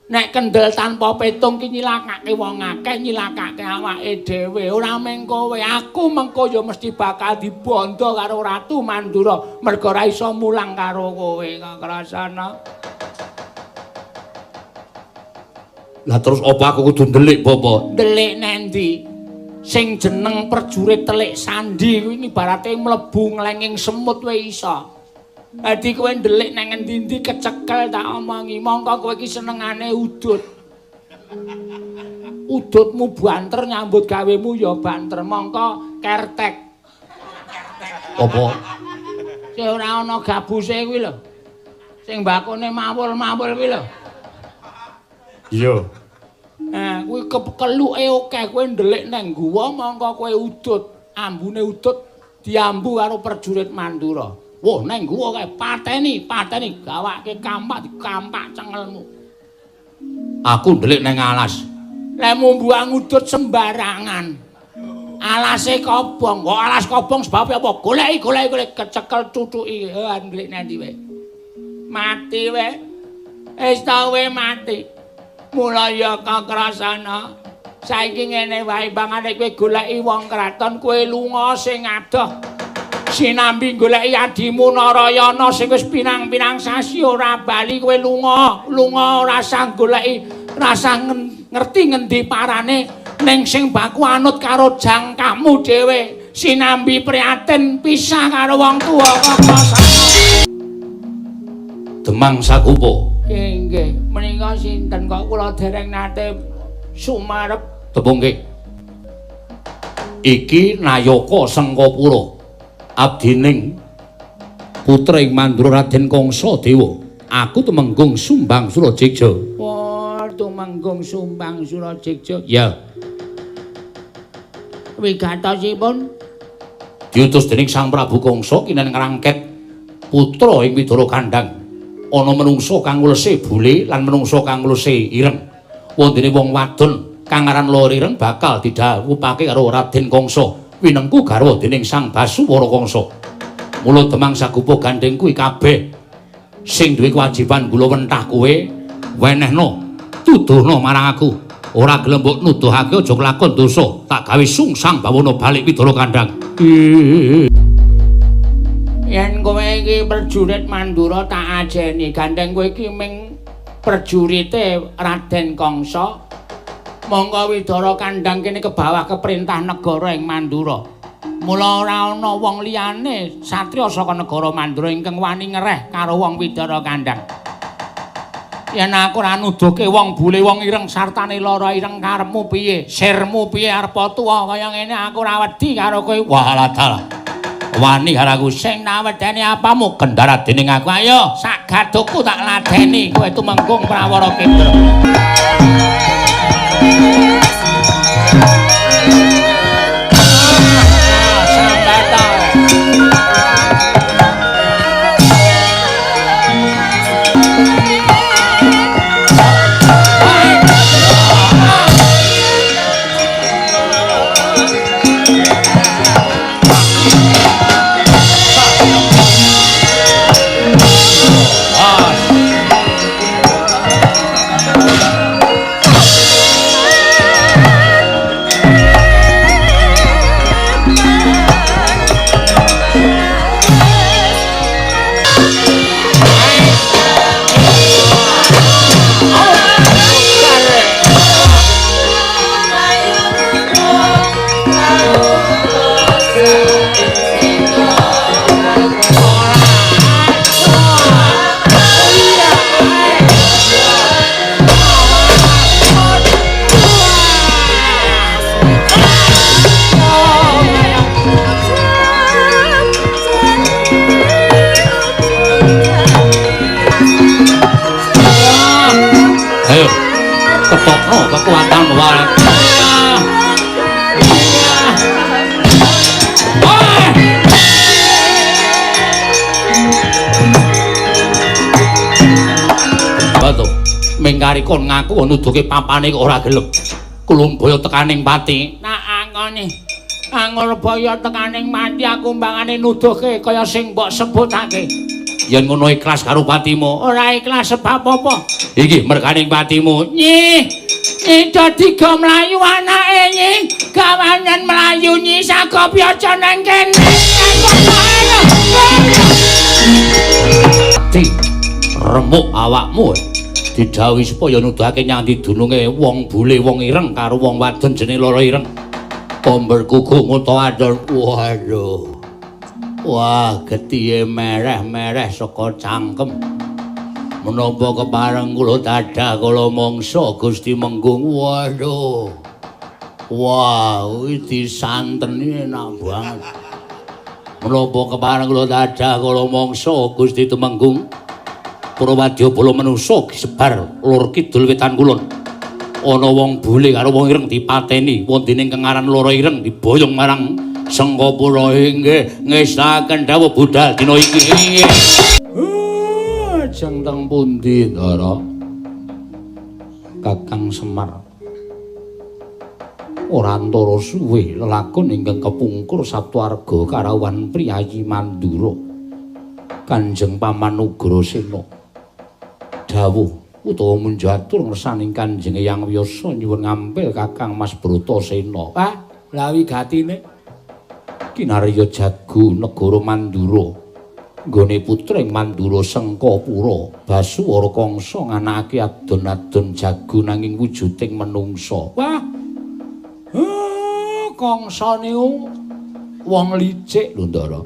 Nek kendel tanpa petung ki nyilakake wong akeh, nyilakake awake dhewe. Ora mung kowe, aku mengko ya mesti bakal dibondo karo Ratu Mandura mergo ora iso mulang karo kowe, Kakrasana. Lah terus apa aku kudu ndelik, Bapak? Ndelik nendi? Sing jeneng prajurit telik sandi kuwi ibarate mlebu nglenging semut wae iso. Dadi kowe ndelik nang ngendi-endi kecekel tak omongi. Mongko kowe iki senengane udut. Udutmu banter, nyambut gawemu ya banter. Mongko kertek. Apa? Sing ora ana gabuse kuwi lho. Sing mbakone mawul-mawul kuwi lho. Iya. Nah, kuwi keluke akeh, kowe ndelik nang guwa mongko kowe udut. Ambune udut diambu karo prajurit Mandura. Wah, nang guwa kae pateni, pateni, gawake kampak dikampak cengelmu. Aku ndelik nang alas. Lemu mbuang udut sembarangan. Alase kobong, kok alas kobong sebab apa? Goleki, goleki, goleki kecekel cucuki. Eh, ndelik nang ndi wae. Mati wae. Wis ta wae mati. Mula ya Kakrasana. Saiki ngene wae bangane kowe goleki wong kraton, kowe lunga sing adoh. Sinambi goleki adimu Narayana sing wis pirang-pirang sasi ora bali, kowe lunga, lunga ora sah goleki, rasa ngerti ngendi parane, ning sing baku anut karo jangkahmu dhewe. Sinambi prihatin pisah karo wong tuwa Kakrasana. Demang Sakupa. Nggih, menika sinten kok kula dereng nate sumarep. Tepungke. Iki Nayaka Sengkapura. Abdining putra ing Mandura Raden Kangsa Dewa. Aku tumenggung Sumbang Surajegja. Wah, tumenggung Sumbang Surajegja. Ya. Wigatosipun diutus dening Sang Prabu Kangsa kinen ngrangket putra ing Widara Kandhang. Ana menungsa kang ngulese bule lan menungsa kang ngulese ireng. Wondene wong wadon kang aran Lor Ireng bakal didhawuhake karo Raden Kangsa. Winengku garwa dening Sang Basuwara Kangsa. Mula Demang Sagupa gandeng kuwi kabeh sing duwe kewajiban gula wentah kowe wenehno, tuduhno marang aku. Ora gelem mbok nuduhake aja kelakon dosa, tak gawe sungsang bawana balik Widara Kandhang. Yen kowe iki prajurit Mandura tak ajeni, gandeng kowe iki ming prajurite Raden Kangsa. Monggo Widara Kandhang kene kebawah keperintah negara ing Mandura. Mula ora ana wong liyane satriya saka negara Mandura ingkang wani ngereh karo wong Widara Kandhang. Yen aku ora nuduhke wong bule wong ireng sartane lara ireng karepmu piye? Sirmu piye arep tuwa kaya ngene aku ora wedi karo kowe. Walah dalah. Wani karo aku sing nawedeni apamu kendara dening aku. Ayo sak gadukku tak ladeni kowe tumenggung Prawara Kendra. kari kon ngaku nuduhke papane kok ora gelem. Kulumbaya tekaning pati. Nak angone. Angurbaya tekaning mati aku mbangane nuduhke kaya sing mbok sebutake. Yen ngono ikhlas karo patimu. Ora ikhlas sebab apa? Iki merganing patimu. Nyi, nyi dadi go mlayu anake nyi. Gawanen mlayu nyi sagopi aja nang kene. Di remuk awakmu. Didhawuhi supaya nuduhake nyang dununge wong bule wong ireng karo wong wadon jenenge Loro Ireng. Pomber kuku nguto adol. Waduh. Wah, getihe mereh-mereh saka cangkem. Menapa kepareng kula dadah kala mangsa Gusti Menggung. Waduh. Wah, kuwi disanteni enak banget. Menapa kepareng kula dadah kala mangsa Gusti Tumenggung. Para wadyabala manusa disebar lor kidul wetan kulon. Ana wong bule karo wong ireng dipateni, wondene ingkang aran Loro Ireng diboyong marang Sengkapura. Inggih ngestaken dawuh budal dina iki. Ajeng teng pundi, Ndara? Kakang Semar. Ora antara suwe lelakon ingkang kepungkur Saptuarga karawuhan priyayi Mandura. Kanjeng Paman Ugrasena dawuh utawa munjatur ngersaning Kanjeng Eyang Wiyasa nyuwun ngampil Kakang Mas Bratasena. Ah, lha wigatine kinarya jago negara Mandura nggone putring Mandura Sengkapura Basuwara Kangsa nganakake adon-adon jago nanging wujuding menungsa. Wah, Kangsa niku wong licik lho, Ndara.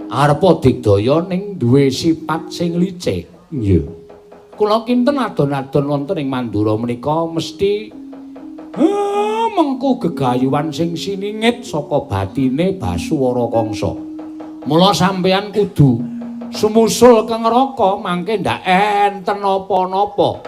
Arepa digdaya ning duwe sifat sing licik. Nggih. Kula kinten adon-adon wonten ing Mandura menika mesti mengku gegayuhan sing siningit saka batine Basuwara Kangsa. Mula sampeyan kudu sumusul ke neraka mangke ndak enten napa-napa.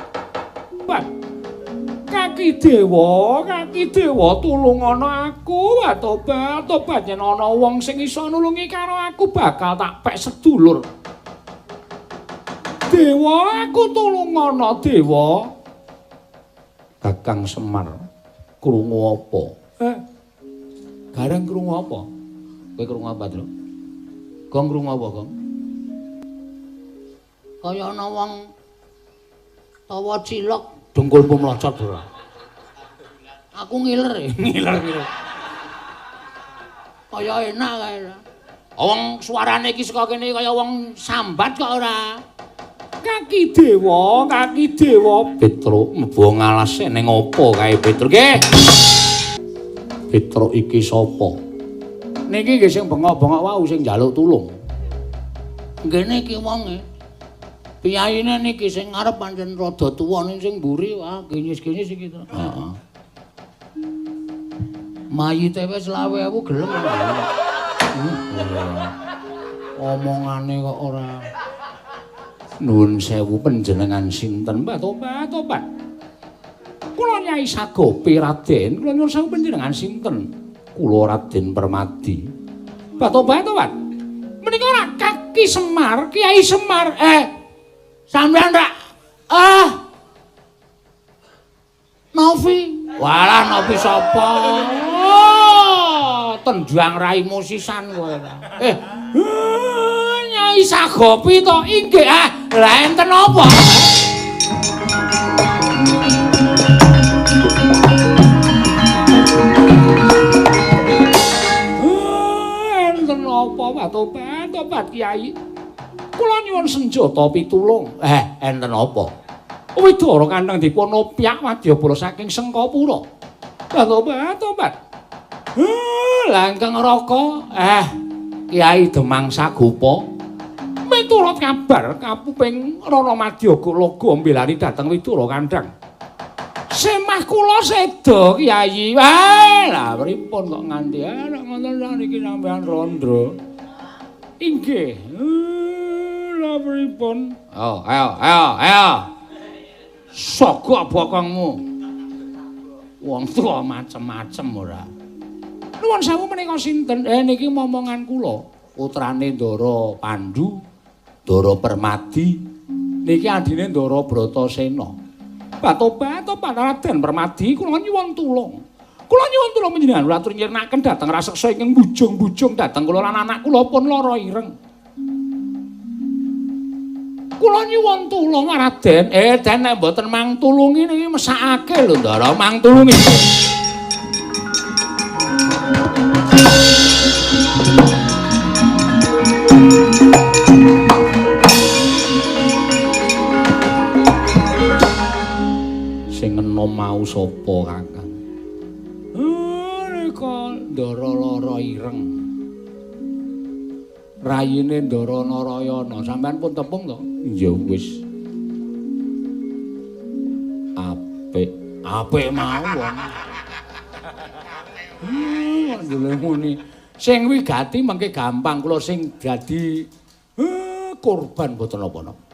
Kaki dewa tulungana aku, tobat, tobat yen ana wong sing iso nulungi karo aku bakal tak pek sedulur. Dewa, aku tulungana dewa. Kakang Semar krungu apa? Gareng krungu apa? Kowe krungu apa, Tru? Gong krungu apa, Gong? Kaya ana wong tawa cilok dengkulmu mlocot ora. Aku ngiler. Ngiler. Kaya enak kae. Wong suarane iki saka kene kaya wong sambat kok ora. Kaki dewa, kaki dewa. Petruk mlebu ngalase ning apa kae Petruk? Nggih. Petruk iki sapa? Niki nggih sing bengok-bengok wau sing njaluk tulung. Nggih niki wonge. Piyayine niki sing ngarep pancen rada tuwa ning sing mburi wah ginyis-ginyis iki to. Heeh. Mayite wis 25.000 gelem. Omongane kok ora. Nuwun sewu panjenengan sinten? Mbah tobat, tobat. Kula Nyai Sagopi Raden, kula nyuwun sewu panjenengan sinten? Kula Raden Permadi. Mbah tobat, tobat. Menika ora Kaki Semar, Kiai Semar. Sampeyan rak Novi. Walah Novi sapa? Oh, tendang raimu sisan kowe. Nyai Sagopi to? Inggih. Lah enten apa? Enten apa? Tobat, tobat Kiai. Kula nyuwun senjata pitulung. Enten apa? Widara kandhang dipun opyak wadyabala saking Sengkapura. Tobat, tobat. Lah ingkang neraka, Kiai Demang Sagopa. Miturut kabar kapuping Rana Madya Galaga mbelani dhateng Widara Kandhang. Semah kula seda Kiai. Lah pripun kok nganti nek ngoten niki sampean randha. Inggih. Lah pripun? Oh, ayo, ayo, ayo. Sogok bokongmu. Wong tuwa macem-macem ora. Nuwun sewu menika sinten? Niki momongan kula, putrane Ndara Pandu, Ndara Permadi. Niki adine Ndara Bratasena. Tobat, tobat Raden Permadi, kula nyuwun tulung. Kula nyuwun tulung panjenengan kula atur nyirnaken dhateng raseksa ingkang bujung-bujung dhateng kula lan anak kula pun lara ireng. Kula nyuwun tulung Raden. Den nek mboten mang tulungi niki mesakake lho Ndara, mang tulungi. Sing enom mau sapa, Kakang? Nika Ndara lara ireng. Rayine Ndara Narayana, sampean pun tepung to? Ya wis. Apik, apik mawon. Kok muni. Sing wigati mengke gampang, kula sing dadi korban mboten napa-napa.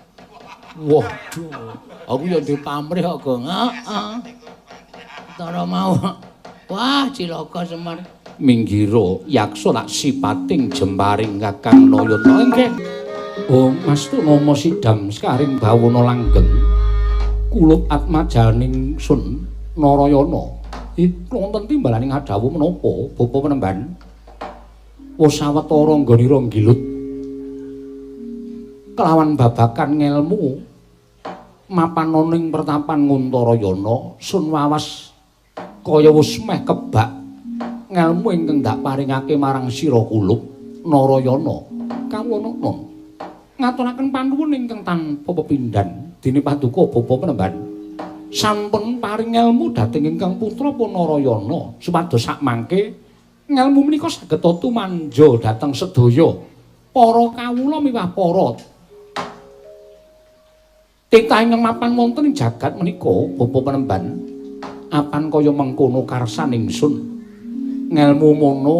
Waduh, aku ya duwe pamrih kok, Gong. Heeh. Tara mau. Wah, cilaka Semar. Minggiro yaksa lak sipating jemparing Kakang Nayana. Nggih. Oh, Mas Tunama sidam sekaring bawana langgeng. Kulup atmajaning Sun Narayana. Kula wonten timbalaning adhawuh menapa, Bapa Penemban? Wis sawetara nggonira nggilut kelawan babakan ngelmu mapananing pertapan Nguntarayana, sun wawas kaya wis meh kebak ngelmu ingkang dak paringake marang sira kulup Narayana. Kawula nun ngaturaken panuwun ingkang tanpa pepindhan dene paduka Bapa Penemban sampun paring ngelmu dhateng ingkang putra Narayana supados sakmangke ngelmu menika saged tumanja dhateng sedaya para kawula miwah para titah ingkang mapan wonten ing jagat menika. Bapa Penemban, apan kaya mengkono karsan ingsun ngelmu mono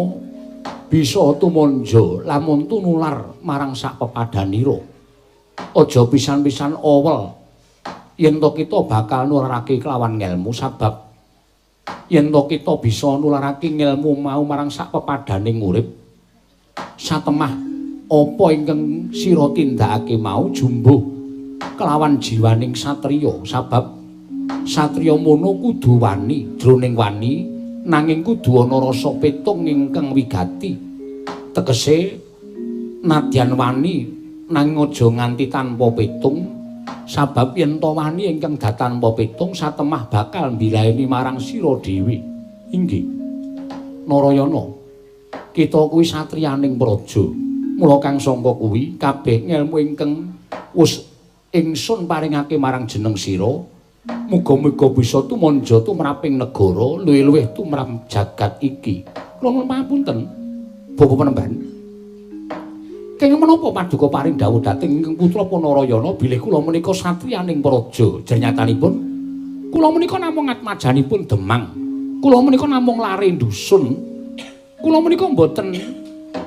bisa tumanja lamun tunular marang sak pepadhanira. Aja pisan-pisan owel yen to kita bakal nularake kelawan ngelmu, sabab yen to kita bisa nularake ngelmu mau marang sak pepadhaning urip, satemah apa ingkang sira tindakake mau jumbuh kelawan jiwaning satriya, sabab satriya mono kudu wani jroning wani nanging kudu ana rasa petung ingkang wigati. Tegese nadyan wani nanging aja nganti tanpa petung, sabab yen to wani ingkang datanpa petung satemah bakal mbilaeni marang sira dhewe. Inggih Narayana, kita kuwi satriyaning praja, mula kang sangka kuwi kabeh ngelmu ingkang wis ingsun paringake marang jeneng sira muga-muga bisa tumanja tumraping negara luwih-luwih tumrap jagat iki. Kula nuwun pangapunten Bapa Penemban, kenging menapa paduka paring dawuh dhateng ingkang putra Narayana bilih kula menika satriyaning praja. Jernyatanipun kula menika namung atmajanipun Demang, kula menika namung lare dusun, kula menika mboten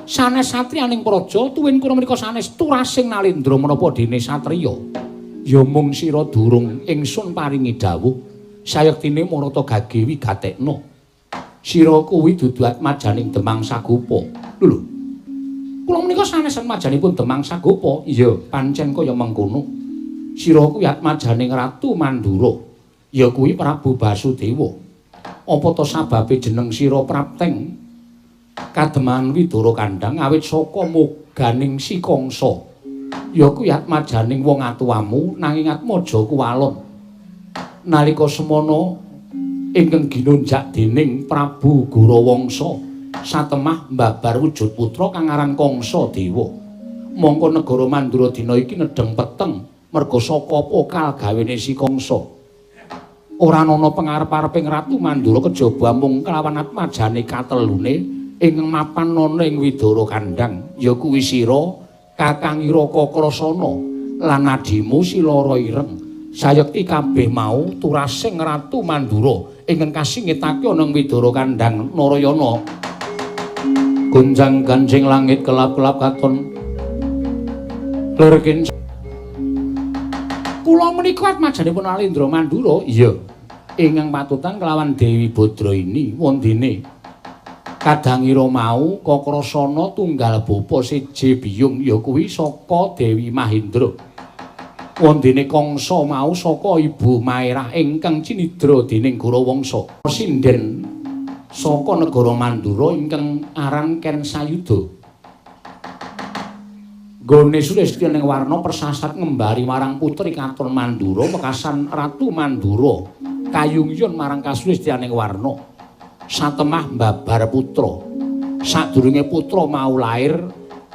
sanes satriyaning praja, tuwin kula menika sanes turasing nalendra menapa dene satriya. Ya mung sira durung ingsun paringi dawuh sayektine marata gage wigatekna sira kuwi dudu atmajaning Demang Sagopa. Lho, kula menika sanes atmajanipun Demang Sagopa. Iya, pancen kaya mengkono. Sira kuwi atmajaning Ratu Mandura, ya kuwi Prabu Basudewa. Apa to sababe jeneng sira prapteng kademangan Widara Kandhang awit saka moganing Si Kangsa? Ya kuwi atmajaning wong atuwamu, nanging atmaja kuwalon. Nalika semana ingkang ginunjak dening Prabu Gorawangsa satemah mbabar wujud putra kang aran Kangsa Dewa. Mongko negara Mandura dina iki nedheng peteng merga saka apa kal gawene Si Kangsa. Ora ana pengarep-areping Ratu Mandura kejaba mung kelawan atmajane katelune ingkang mapan ana ing Widara Kandhang, ya kuwi sira Kakangira Kakrasana lan adimu Si Lara Ireng. Sayekti kabeh mau turasing Ratu Mandura ingkang kasingetake ana ing Widara Kandhang Narayana. Gonjang ganjing langit kelap-kelap katon lerkin. Kula menika atmajanipun Alendra Mandura. Iya, ingkang patutan kelawan Dewi Badraini wondene kadangira mau Kakrasana tunggal bapa seje biyung ya kuwi saka Dewi Mahendra. Wondene Kangsa mau saka Ibu Maerah ingkang cinidra dening Gorawangsa. Sinden saka negara Mandura ingkang aran Ken Sayuda. Nggone Sulistyaning Warna persasat ngembari marang putri katon Mandura wekasan Ratu Mandura kayungyun marang Kasulistyaning Warna satemah mbabar putra. Sadurunge putra mau lair,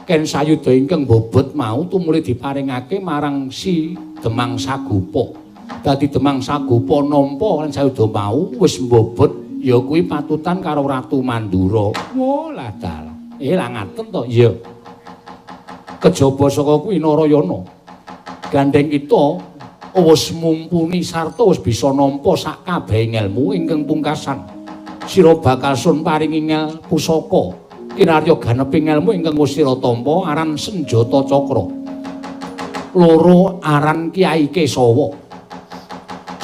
Ken Sayuda ingkang bobot mau tumuli diparingake marang si Demang Sagopa. Dadi Demang Sagopa nampa Ken Sayuda mau wis mbobot ya kuwi patutan karo Ratu Mandura. Wah, lah dalah. Lah ngaten to? Iya. Kejaba saka kuwi Narayana gandeng kita wis mumpuni sarta wis bisa nampa sak kabehing elmu ingkang pungkasan. Sira bakal sun paringi ngel pusaka kinarya ganeping elmu ingkang wis sira tampa aran Senjata Cakra. Loro aran Kyai Kesawa.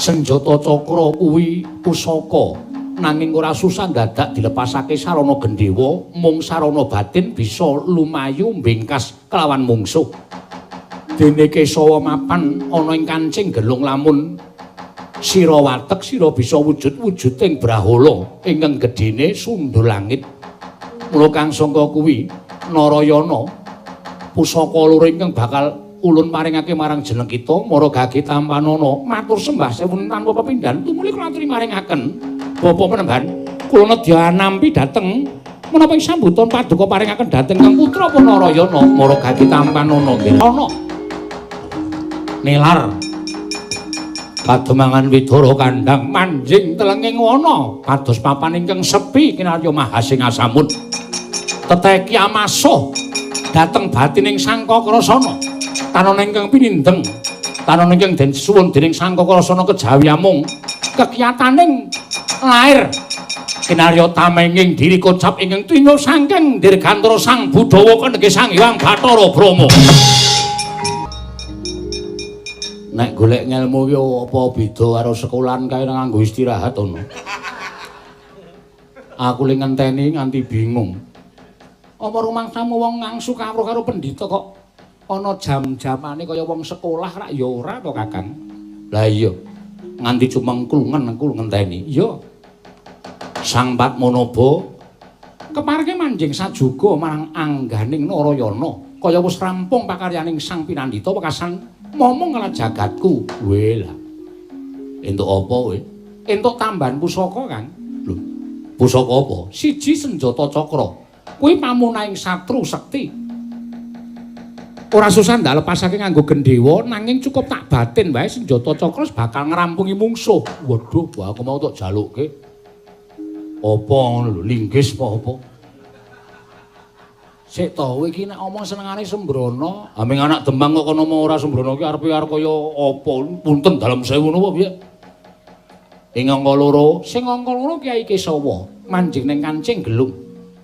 Senjata Cakra kuwi pusaka nanging ora susah dadak dilepasake sarana gendhewa, mung sarana batin bisa lumayu mbingkas kelawan mungsuh. Dene Kesawa mapan ana ing kancing gelung lamun sira watek sira bisa wujud-wujuding brahala ingkang gedene sundul langit. Mula kang sangka kuwi Narayana pusaka loro ingkang bakal ulun paringake marang jeneng kita mara gage tampanana matur sembah sewun tanpa pepindhan tumuli kula aturi maringaken Bapak Penemban kula nedya nampi dhateng menapa ing sambutan paduka paringaken dhateng Kang Putra Narayana mara gage tampanana nggih ana nilar pademangan Widara kandhang manjing telenging wana kados papan ingkang sepi kinarya Mahasingasamun teteki amasuh dhateng batining Sangkakrasana tanana ingkang pinindeng tanana ingkang den suwun dening Sangkakrasana kejawi amung kekiyataning lair kinarya tamenging diri kocap ingkang tinyo saking dirgantara Sang Budawa kenegih Sang Hyang Bathara Brahma. Nek golek ngelmu ki apa beda karo sekolahan kae nganggo istirahat ono. Aku le ngenteni nganti bingung. Apa rumangsamu wong ngangsu kawruh karo pendhita kok ana jam-jamane kaya wong sekolah rak ya ora to Kakang? Lah iya. Nganti cumengklungen aku ngenteni. Iya. Sang Padmanaba kepareke manjing sajuga marang angganing Narayana kaya wis rampung pakaryaning Sang Pinandita wekasan momong kala jagatku. Weh lah. Entuk apa kowe? Entuk tambahan pusaka, Kang. Lho, pusaka apa? Siji senjata cakra. Kuwi pamunahing satru sekti. Ora susah ndak lepasake nganggo gendhewa, nanging cukup tak batin wae senjata cakra bakal ngrampungi mungsuh. Waduh, wah aku mau tok jalukke. Apa ngono lho, linggis apa apa? Sik to, kowe iki nek omong senengane sembrono. Ha ming anak Demang kok kono ora sembrono ki arepe arep kaya apa? Punten dalem sewu napa piye? Ing angka loro, sing angka loro Kyai Kesawa, manjing ning kancing gelung.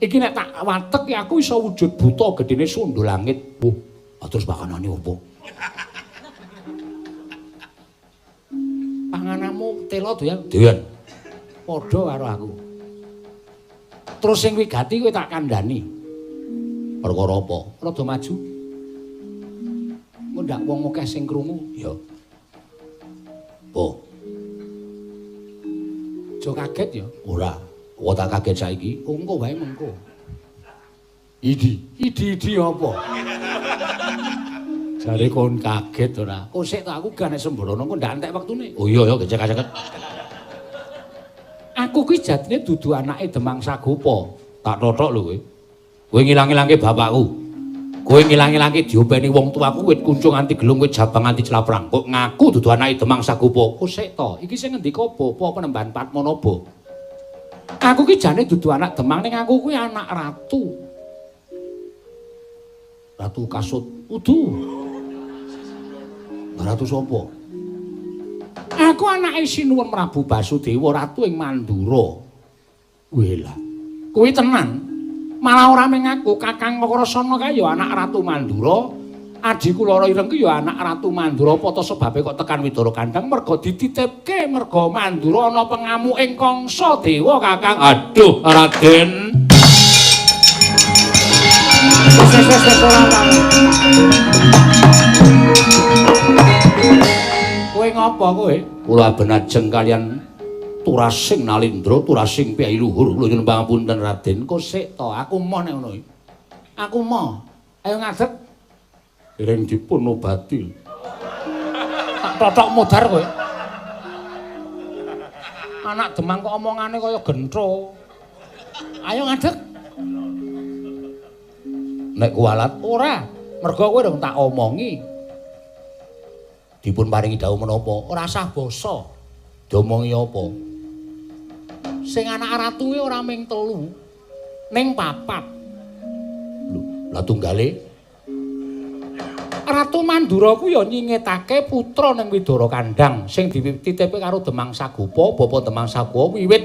Iki nek tak watek aku iso wujud buta gedene sundul langit. Wah, terus pakanane opo? Pangananmu telo doyan? Doyan. Padha karo aku. Terus sing wigati kowe tak kandhani. Perkara apa? Rada maju. Engko ndak wong akeh sing krungu. Ya. Po. Aja kaget ya. Ora. Kok tak kaget saiki? Engko wae mengko. Idi. Idi-idi apa? Jare kon kaget ora? Kok sik ta aku gak nek sembrono kok ndak entek wektune. Oh iya ya gecek-gecek. Aku kuwi jatine dudu anake Demang Sagopa. Tak tothok lho kowe. Kowe ngilang-ilangke bapakku. Kowe ngilang-ilangke diopeni wong tuaku wit kuncung anti gelung wit jabang anti claprang. Kok ngaku dudu anake Demang Sagopa. Kok sik to? Iki sing ngendika Bapak Penemban Padmanaba. Aku ki jane dudu anak Demang ning aku kuwi anak ratu. Ratu Kasut. Udu. Ratu sapa? Aku anake Sinuwun Prabu Basudewa, ratu ing Mandura. Weh lah. Kuwi tenan. Malah ora mung aku, Kakang Kakrasana kae ya anak Ratu Mandura. Adhiku Lara Ireng ki ya anak Ratu Mandura. Apa ta sebabe kok tekan Widara Kandang? Merga dititipke merga Mandura ana pengamuking Kangsa Dewa, Kakang. Aduh, Raden. Wes wes wes ora. apa kowe? Kula aben ajeng kalian turasing Nalindra, turasing piyai luhur. Kula nyuwun pangapunten Raden. Kok sik to, aku moh nek ngono iki. Aku moh. Ayo ngadeg. Dereng dipun obati. Tak totok modar kowe. Anak Demang kok omongane kaya gentro. Ayo ngadeg. Nek kuwalat ora, mergo kowe rung tak omongi. Dipun paringi dawuh menapa? Ora sah basa. Diomongi apa? Sing anak ratuwe ora ming 3, ning 4. Lho, lah tunggale Ratu Mandura ku ya nyingetake putra ning Widara Kandang sing dititipe karo Demang Sagopa, Bapa Demang Sagopa wiwit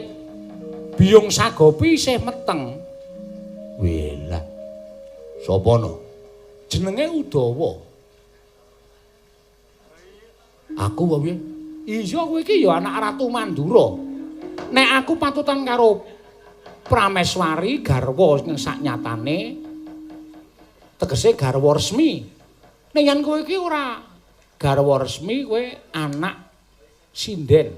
Biyung Sagopi isih meteng. Welah. Sapa no? Jenenge Udawa. Aku apa piye? Iya, kowe iki ya anak Ratu Mandura. Nek aku patutan karo Prameswari garwa sing saknyatane tegese garwa resmi. Nek yen kowe iki ora garwa resmi, kowe anak sinden.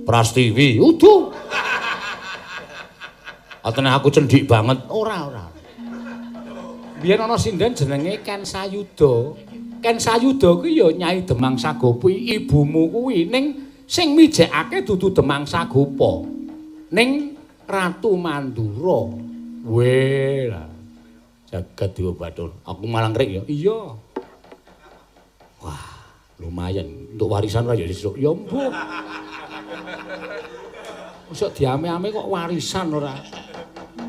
Prastiwi. Udu. Atene aku cendik banget. Ora, ora. Biyen ana sinden jenenge Ken Sayuda. Ken Sayuda kuwi ya Nyai Demang Sagopi, ibumu kuwi, ning sing mijekake dudu Demang Sagopa, ning Ratu Mandura. Weh lah. Jagat Dewa Bathara. Aku malah ngrik ya. Iya. Wah, lumayan untuk warisan ora ya sesuk. Ya mbuh. Mosok diame-ame kok warisan ora.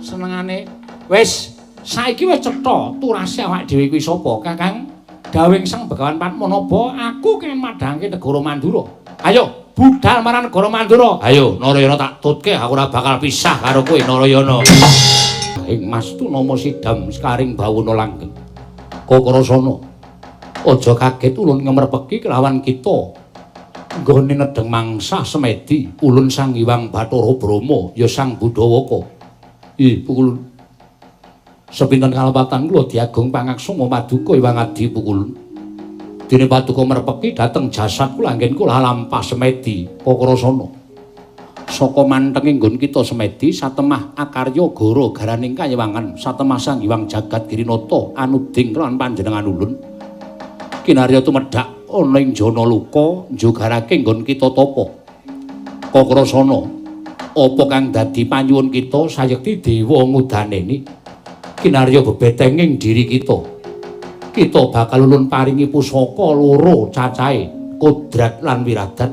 Senengane wis saiki wis cetha turase awak dhewe kuwi sapa, Kakang? Dawing Sang Begawan Padmanaba, aku kenging madhangke negara Mandura. Ayo, budal marang negara Mandura. Ayo, Narayana tak tutke, aku ora bakal pisah karo kowe, Narayana. Ing Mas Tunama sidam sekaring bawana langgeng. Kakrasana, aja kaget ulun ngemerpeki kelawan kita. Nggone nedheng mangsa semedi, ulun Sang Hyang Bathara Brahma, ya Sang Budawaka. Ih, pukulun. Sepinten kalepatan kula diagung pangaksama paduka Hyang Adi pukulun. Dene paduka merpeki dhateng jasad kula anggen kula lampah semedi Kakrasana. Saka mantenge nggon kita semedi satemah akarya goro garaning kayewangan satemah Sang Hyang Jagat Girinata anuding lan panjenengan ulun. Kinarya tumedhak ana ing jana luka njogarake nggon kita tapa. Kakrasana, apa kang dadi panyuwun kita sayekti dewa ngudaneni. Kinarya bebetenging diri kita. Kita bakal ulun paringi pusaka loro cacahe, kodrat lan wiradat.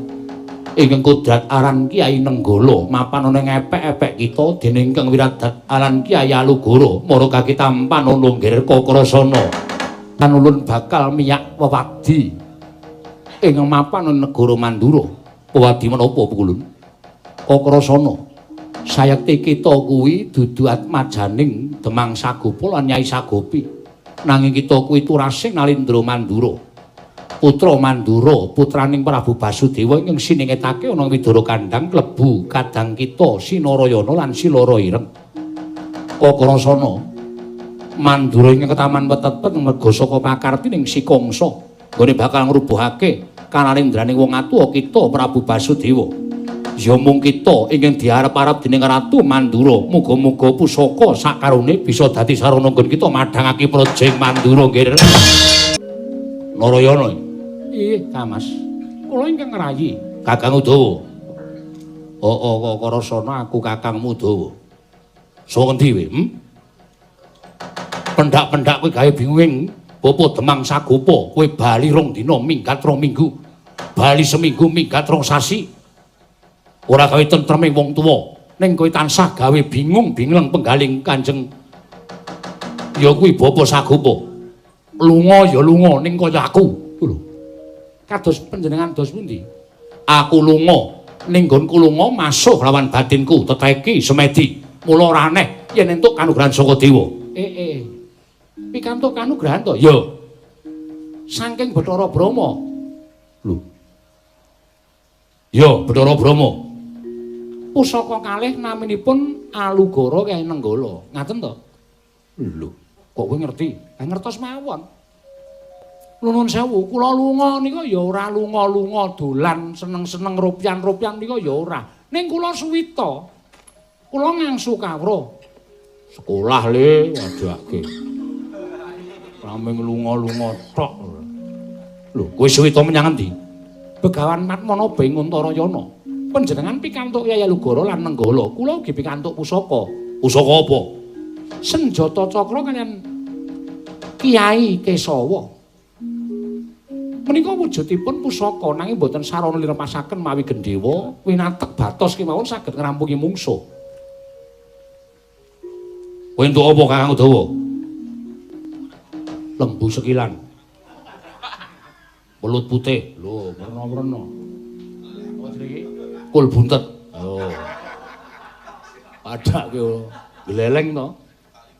Ingkang kodrat aran Kyai Nenggala mapan ana ing epek-epek kita, dene ingkang wiradat aran Kyai Alugoro mara kakitampan ana nggir Kakrasana. Lan ulun bakal miyak wewadi ing mapan ana negara Mandura. Wewadi menapa pukulun? Kakrasana, sayekti kita kuwi dudu atmajaning Demang Sagopa lan Nyai Sagopi. Nanging kita kuwi turasing Nalindra Mandura. Putra Mandura, putraning Prabu Basudewa ingkang siningetake ana Widara Kandang klebu kadang kita Sinarayana lan Silara Ireng. Kakrasana, Mandura ingkang ketaman wetetep merga saka pakartining Si Kangsa nggone bakal ngrubuhake kanalindraning wong atuwa kita Prabu Basudewa. Ya mung kita ingkang diarep-arep dening Ratu Mandura, muga-muga pusaka sakarone bisa dadi sarana nggon kita madhangake praja ing Mandura nggih. Narayana. Ih, Kamas. Kula ingkang ngrayi. Kakang Udawa. Oh, Kakrasana aku Kakangmu Udawa. Saka ngendi kowe? Pendak-pendak kowe gawe bingung Bapa Demang Sagopa, kowe bali 2 dina minggat 2 minggu. Bali seminggu minggat 2 sasi. Ora gawe tentreme wong tuwa, ning kowe tansah gawe bingung bingleng penggaling Kanjeng. Ya kuwi Bapa Sagopa. Lunga ya lunga ning kaya aku. Lho. Kados panjenengan dos pundi? Aku lunga ning nggonku lunga masuh lawan batinku teteki semedi. Mula ora aneh yen entuk kanugrahan saka dewa. Pikantuk kanugrahan to? Ya. Saking Bathara Brahma. Lho. Ya, Bathara Brahma. Pusaka kalih naminipun Alugoro Kyai Nenggala. Ngaten to? Lho, kok kowe ngerti? Lah ngertos mawon. Nuwun sewu, kula lunga nika ya ora lunga-lunga dolan seneng-seneng rupian-rupian nika ya ora. Ning kula suwita. Kula ngangsu kawruh. Sekolah le wadake. Rameng lunga-lunga tok. Lho, kowe suwita menyang endi? Begawan Matmanaba ing Untarayana. Panjenengan pikantuk Yaya Lugara lan Nenggala, kula ugi pikantuk pusaka. Pusaka apa? Senjata cakra kaliyan Kiai Kesawa. Menika wujudipun pusaka nanging boten sarana lirepasaken mawi gendhewa winatek batos kemawon saged ngrampungi mungsuh. Kowe entuk apa Kakang Udawa? Lembu sekilan. Welut putih. Lho, werna-werna. Apa jenenge? Kul buntet. Lho. Padake gleleng to.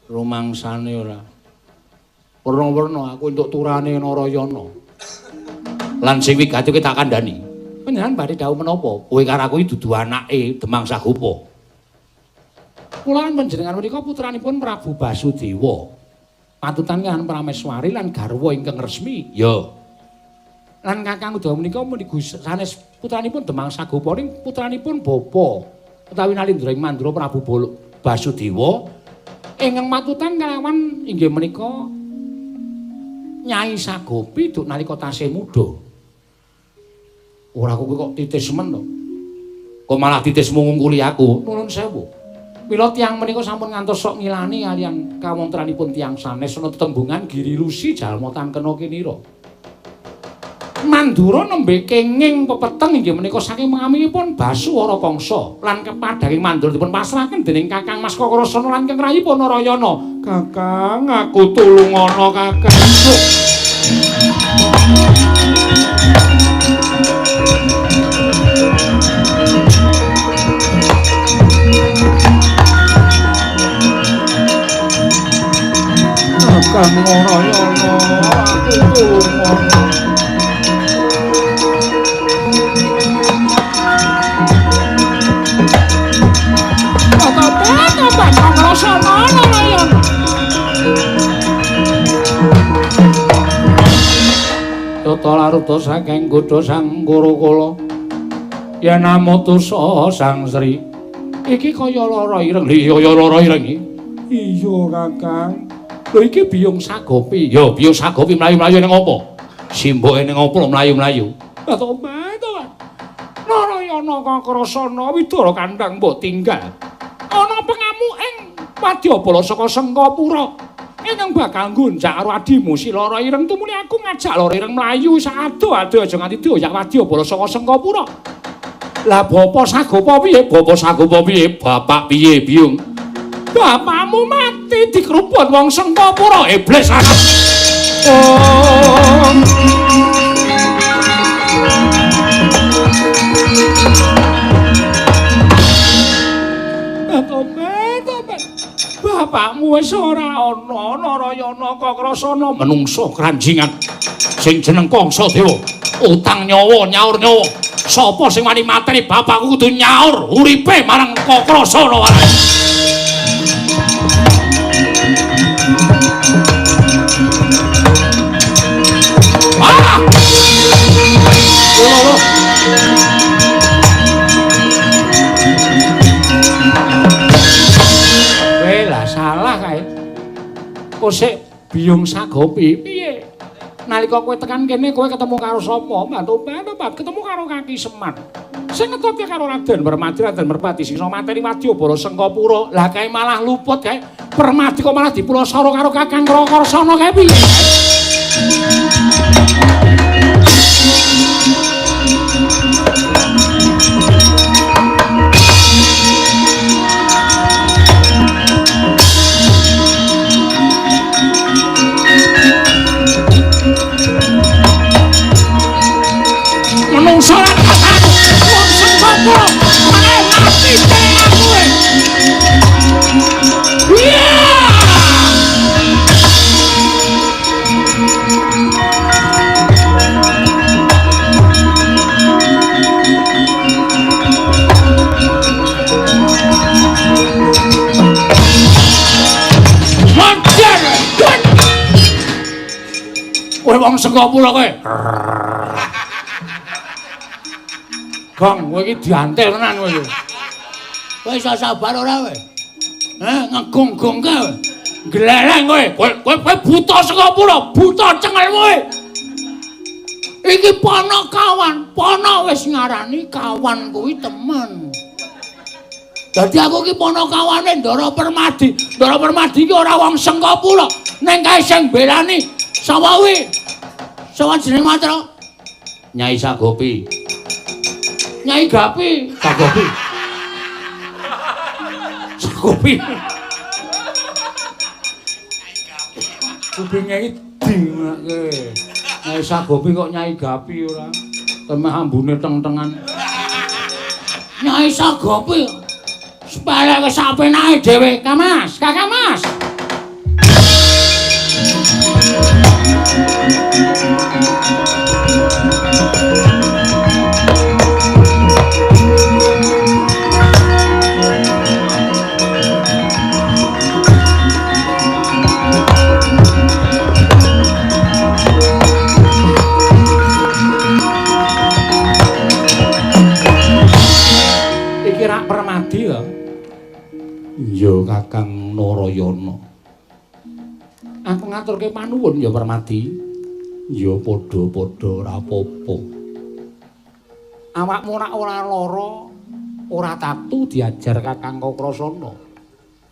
Rumangsane ora. Werna-werna aku entuk turane Narayana. Lan sing wigati kowe tak kandhani. Panjenengan badhe dawuh menapa? Kowe karo aku iki dudu anake Demang Sagopa. Kula lan panjenengan menika putranipun Prabu Basudewa. Patutan kaliyan Prameswari lan garwa ingkang resmi. Ya. Lan Kakang Udawa menika muniku sanes putranipun Demang Sagopa ning putranipun bapa utawi Nalindra ing Mandura Prabu Basudewa ingkang matutan kalawan inggih menika Nyai Sagopi duk nalika tasih muda. Ora kowe kok titis men to. Kok malah titismu ngungkuli aku? Nuwun sewu. Mila tiyang menika sampun ngantos sok ngilani kaliyan kawontenanipun tiyang sanes ana tetembungan Giri Lusi jalma tangkena kinira. Mandura nembe kenging pepeteng inggih menika saking mengaminipun Basuwara Kangsa lan kepadhaking Mandura dipun pasrahaken dening Kakang Mas Kakrasana lan ingkang rayipun Narayana. Kakang, aku tulungana Kakang. Kakang Narayana, aku tulungana. Tata laruta saking godha sang Kurukula yen amutusa Sang Sri iki kaya lara ireng. Iya ya lara ireng iki. Iya Kakang. Lho iki Biyung Sagopi. Ya Biyung Sagopi mlayu-mlayu ning apa? Simboke ning apa mlayu-mlayu? Lah to Narayana Kakrasana Widara kandhang mbok tinggal. Ana pengamuk ing Wadyabala saka Sengkapura. Ingkang bakal nggonjak karo adimu si Lara Ireng tumuli aku ngajak Lara Ireng mlayu sak ado-ado aja nganti dioyak Wadyabala saka Sengkapura. Lah bapa Sagopa piye? Bapa Sagopa piye? Bapak piye, Biyung? Bapakmu mati dikruput wong Sengkapura iblis anak. Oh. Bapakmu wis ora ana Narayana Kakrasana menungso kranjingan sing jeneng Kangsa Dewa utang nyawa nyaur nyawa sapa sing wani mateni bapakku kudu nyaur uripe marang Kakrasana wae. Ah! Lho. Salah kae. Kosek Biyung Sagopi piye? Nalika kowe tekan kene kowe ketemu karo sapa? Bantu-bantu ketemu karo Kaki Semar. Sing ngetutke karo Raden Permadi, Raden Merpati sing iso mateni Wadyabala Sengkapura. Lah kae malah luput kae. Permadi kok malah dipulasara karo Kakang Kakrasana kae piye? Menungso lan kakang wong Sengkapura meneh mati dening aku. Iya. Kowe wong Sengkapura kowe. Gong, kowe iki diantil tenan kowe iki. Kowe iso sabar ora kowe? Heh, ngegong-gongke kowe. Gleleng kowe. Kowe kowe buta Sengkapura, buta cengelmu kowe. Iki pono kawan, pono wis ngarani kawan kuwi temen. Dadi aku iki pono kawane Ndara Permadi. Ndara Permadi iki ora wong Sengkapura, ning kae sing belani sapa kuwi? Sapa jenenge Matra? Nyai Sagopi. Nyai Gapi, Sagopi. Sagopi. Kupinge iki dingekke. Nyai Sagopi kok Nyai Gapi ora? Temeh ambune teng-tengan. Nyai Sagopi sepelek wis sapenake dhewe, Kamas, Kakang Mas. Iki rak Permadi lho. Iya Kakang Narayana. Aku ngaturke panuwun ya Permadi. Ya padha-padha ora apa-apa. Awakmu ora ora lara, ora tatu diajar Kakang Kakrasana.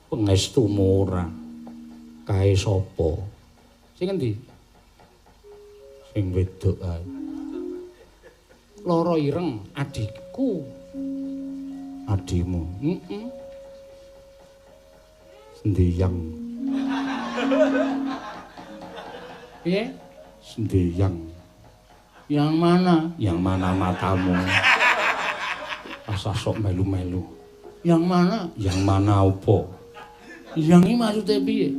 Pangestumu ora. Kae sapa? Sing endi? Sing wedok ae. Lara ireng adikku. Adimu. Heeh. Sendiyang. Piye? Sendiyang. Yang mana? Yang mana matamu? Asa sok melu-melu. Yang mana? Yang mana opo? Yang iki maksude piye?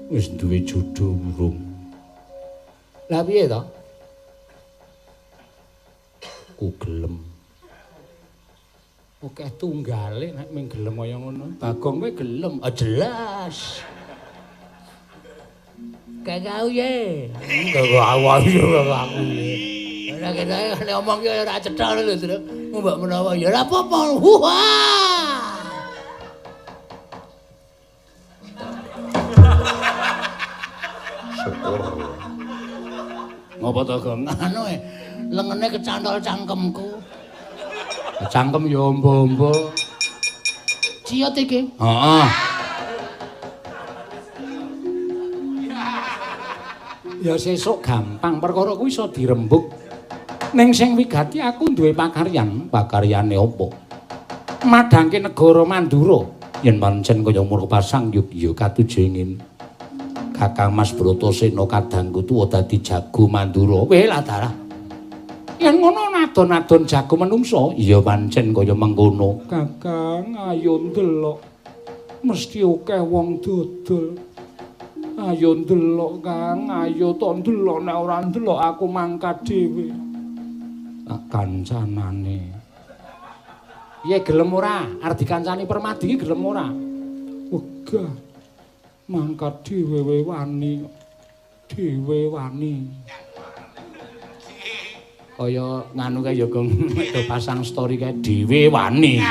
Wis duwe jodoh urung. Lah piye to? Ku gelem. Oke tunggale nek ming gelem kaya ngono. Bagong kowe gelem, ah jelas. Kayak aku ye. Kok aku aku. Ora ketoke nek omong ki ora cetha lho, Tru. Mbok menawa ya ora apa-apa. Wah. Syukur. Ngopo to, Gong? Anu e, lengene kecantol cangkemku. Cangkem ya ombo-ombo. Ciut iki. Heeh. Ya sesuk gampang perkara kuwi iso dirembug. Ning sing wigati aku duwe pakaryan, pakaryane apa? Madhangke negara Mandura yen pancen kaya murpa sang yugya katuju ingin. Kakang Mas Bratasena kadangku tuwa dadi jago Mandura. Weh lah darah. Yen ngono nadon-nadon jago menungso, iya pancen kaya mengkono. Kakang, ayo ndelok. Mesti akeh wong dodol. Ayo ndelok, Kang, ayo to ndelok nek ora ndelok aku mangkat dhewe. Tak kancanane. Piye gelem ora? Arep dikancani Permadi iki gelem ora? Wegah. Mangkat dhewe wani. Dhewe wani. Kaya nganu kae ya Gong, do pasang story kae dhewe wani.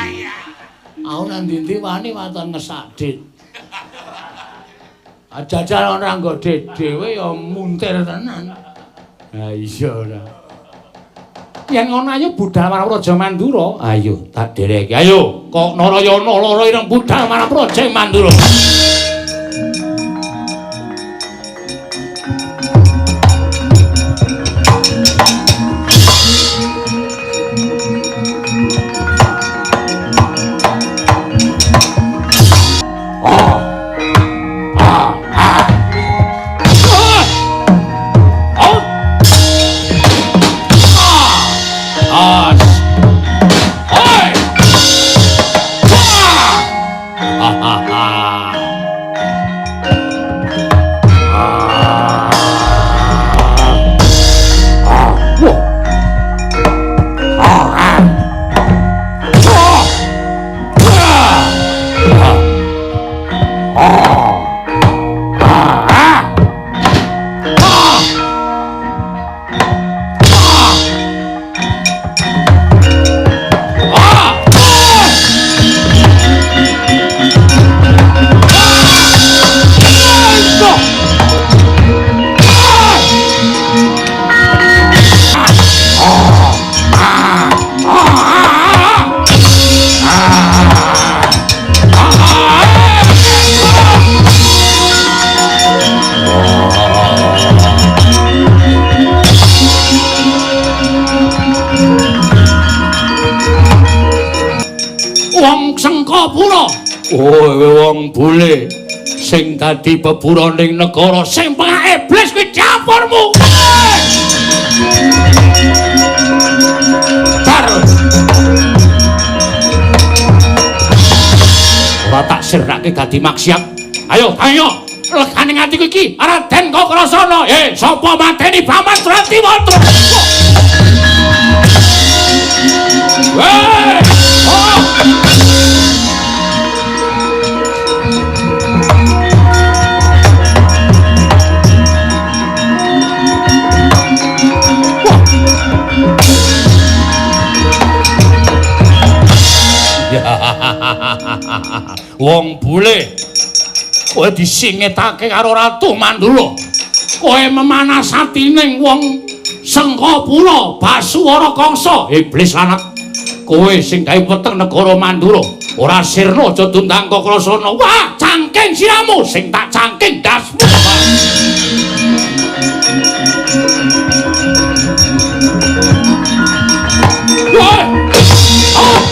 Aku nang ndi-ndi wani waton ngesak dit. Jajal ora nggo dhewe ya muntir tenan. Ha iya ora. Yen ngono ayo budal marang Praja Mandura. Ayo tak dereki. Ayo kok Narayana lara ireng budal marang Praja Mandura. Ha ha ha. Oh, wong bule sing dadi pepuraning negara sing pengak iblis kuwi dapurmu. Bar. Ora tak sirnake dadi maksiat. Ayo, ayo. Legane atiku iki Raden Kakrasana. Sapa mateni Paman Tratiwatra? Weh! Oh! Wong bule kowe disingetake karo Ratu Mandura. Kowe memanas atining wong Sengkapura Basuwara Kangsa. Iblis anak. Kowe sing gawe weteng negara Mandura. Ora sirna aja tundang Kakrasana. Wah, cangking siramu sing tak cangking dasmu. Wah! Oh!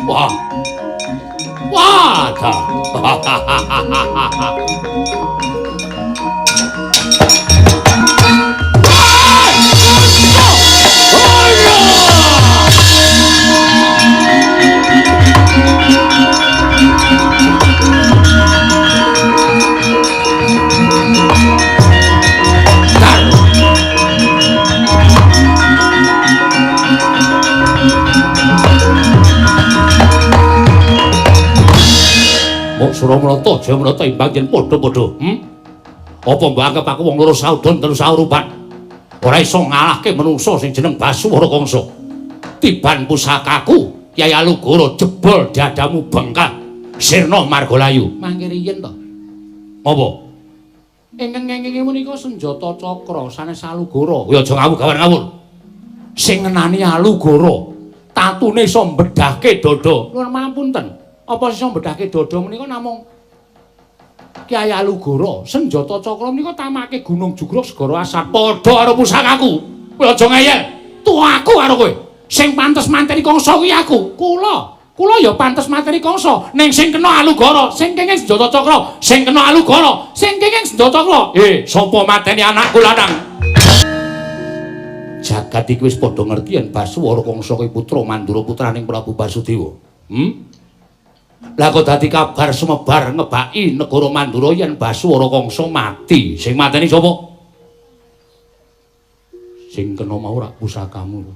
Wah. Wah, ta. Suramrata Jayamrata imbang yen padha-padha. Apa mbok anggap aku wong loro saudon telu saurupan? Ora iso ngalahke menungsa sing jeneng Basuwara Kangsa. Tiban pusakaku Kyai Alugoro jebol dadamu bengkak. Sirna margalayu. Mangke riyen to. Apa? Ingkang ngenginge menika senjata cakra sanes Alugoro. Kowe aja ngawur gawan ngawur. Sing ngenani Alugoro, tatune iso mbedhahke dada. Nuwun pangapunten. Apa iso mbedhahke dada menika namung Kyai Alugoro. Senjata cakra menika tamake Gunung Jugruk Segara Asat. Padha karo pusakaku. Kowe aja ngeyel. Tuaku karo kowe. Sing pantes mateni Kangsa kuwi aku. Kula. Kula ya pantes mateni Kangsa. Ning sing kena Alugoro, sing kenging senjata cakra, sing kena Alugoro, sing kenging senjata cakra. Sapa mateni anakku lanang? Jagat iki wis padha ngerti yen Basuwara Kangsa kuwi putra Mandura putraning Prabu Basudewa. Lah kok dadi kabar sumebar ngebaki negara Mandura yen Basuwara Kangsa mati. Sing mateni sapa? Sing kena mau rak pusakamu.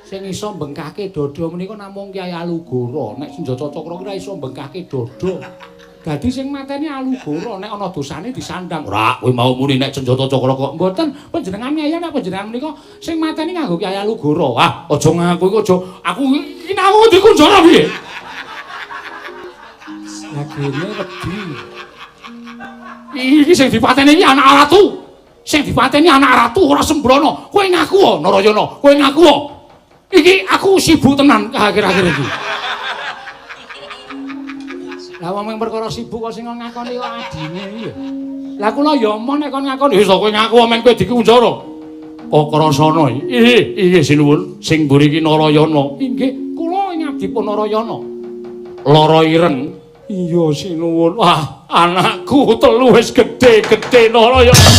Sing iso mbengkahke dada menika namung Kyai Alugoro. Nek senjata cakra ki ora iso mbengkahke dada. Dadi sing mateni Alugoro nek ana dosane disandang. Ora, kowe mau muni nek senjata cakra kok. Mboten, panjenengan ngeyel nek panjenengan menika sing mateni nganggo Kyai Alugoro. Ah, aja ngaku iku aja. Aku iki aku dikunjara piye? Lah kene wedi. Iki sing dipateni iki anak ratu. Sing dipateni anak ratu ora sembrono. Kowe ngaku Narayana, kowe ngaku. Iki aku sibuk tenan akhir-akhir iki. Lah wong perkara sibuk kok sing ngakoni kok adine iki. Lah kula ya emoh nek kon ngakoni. Wis kowe ngaku men kowe dikunjara. Kakrasana iki. Inggih sinuwun, sing mburi iki Narayana. Inggih, kula ing abdipun Narayana. Lara ireng. Iya sinuwun. Wah, anakku telu wis gedhe-gedhe Narayana.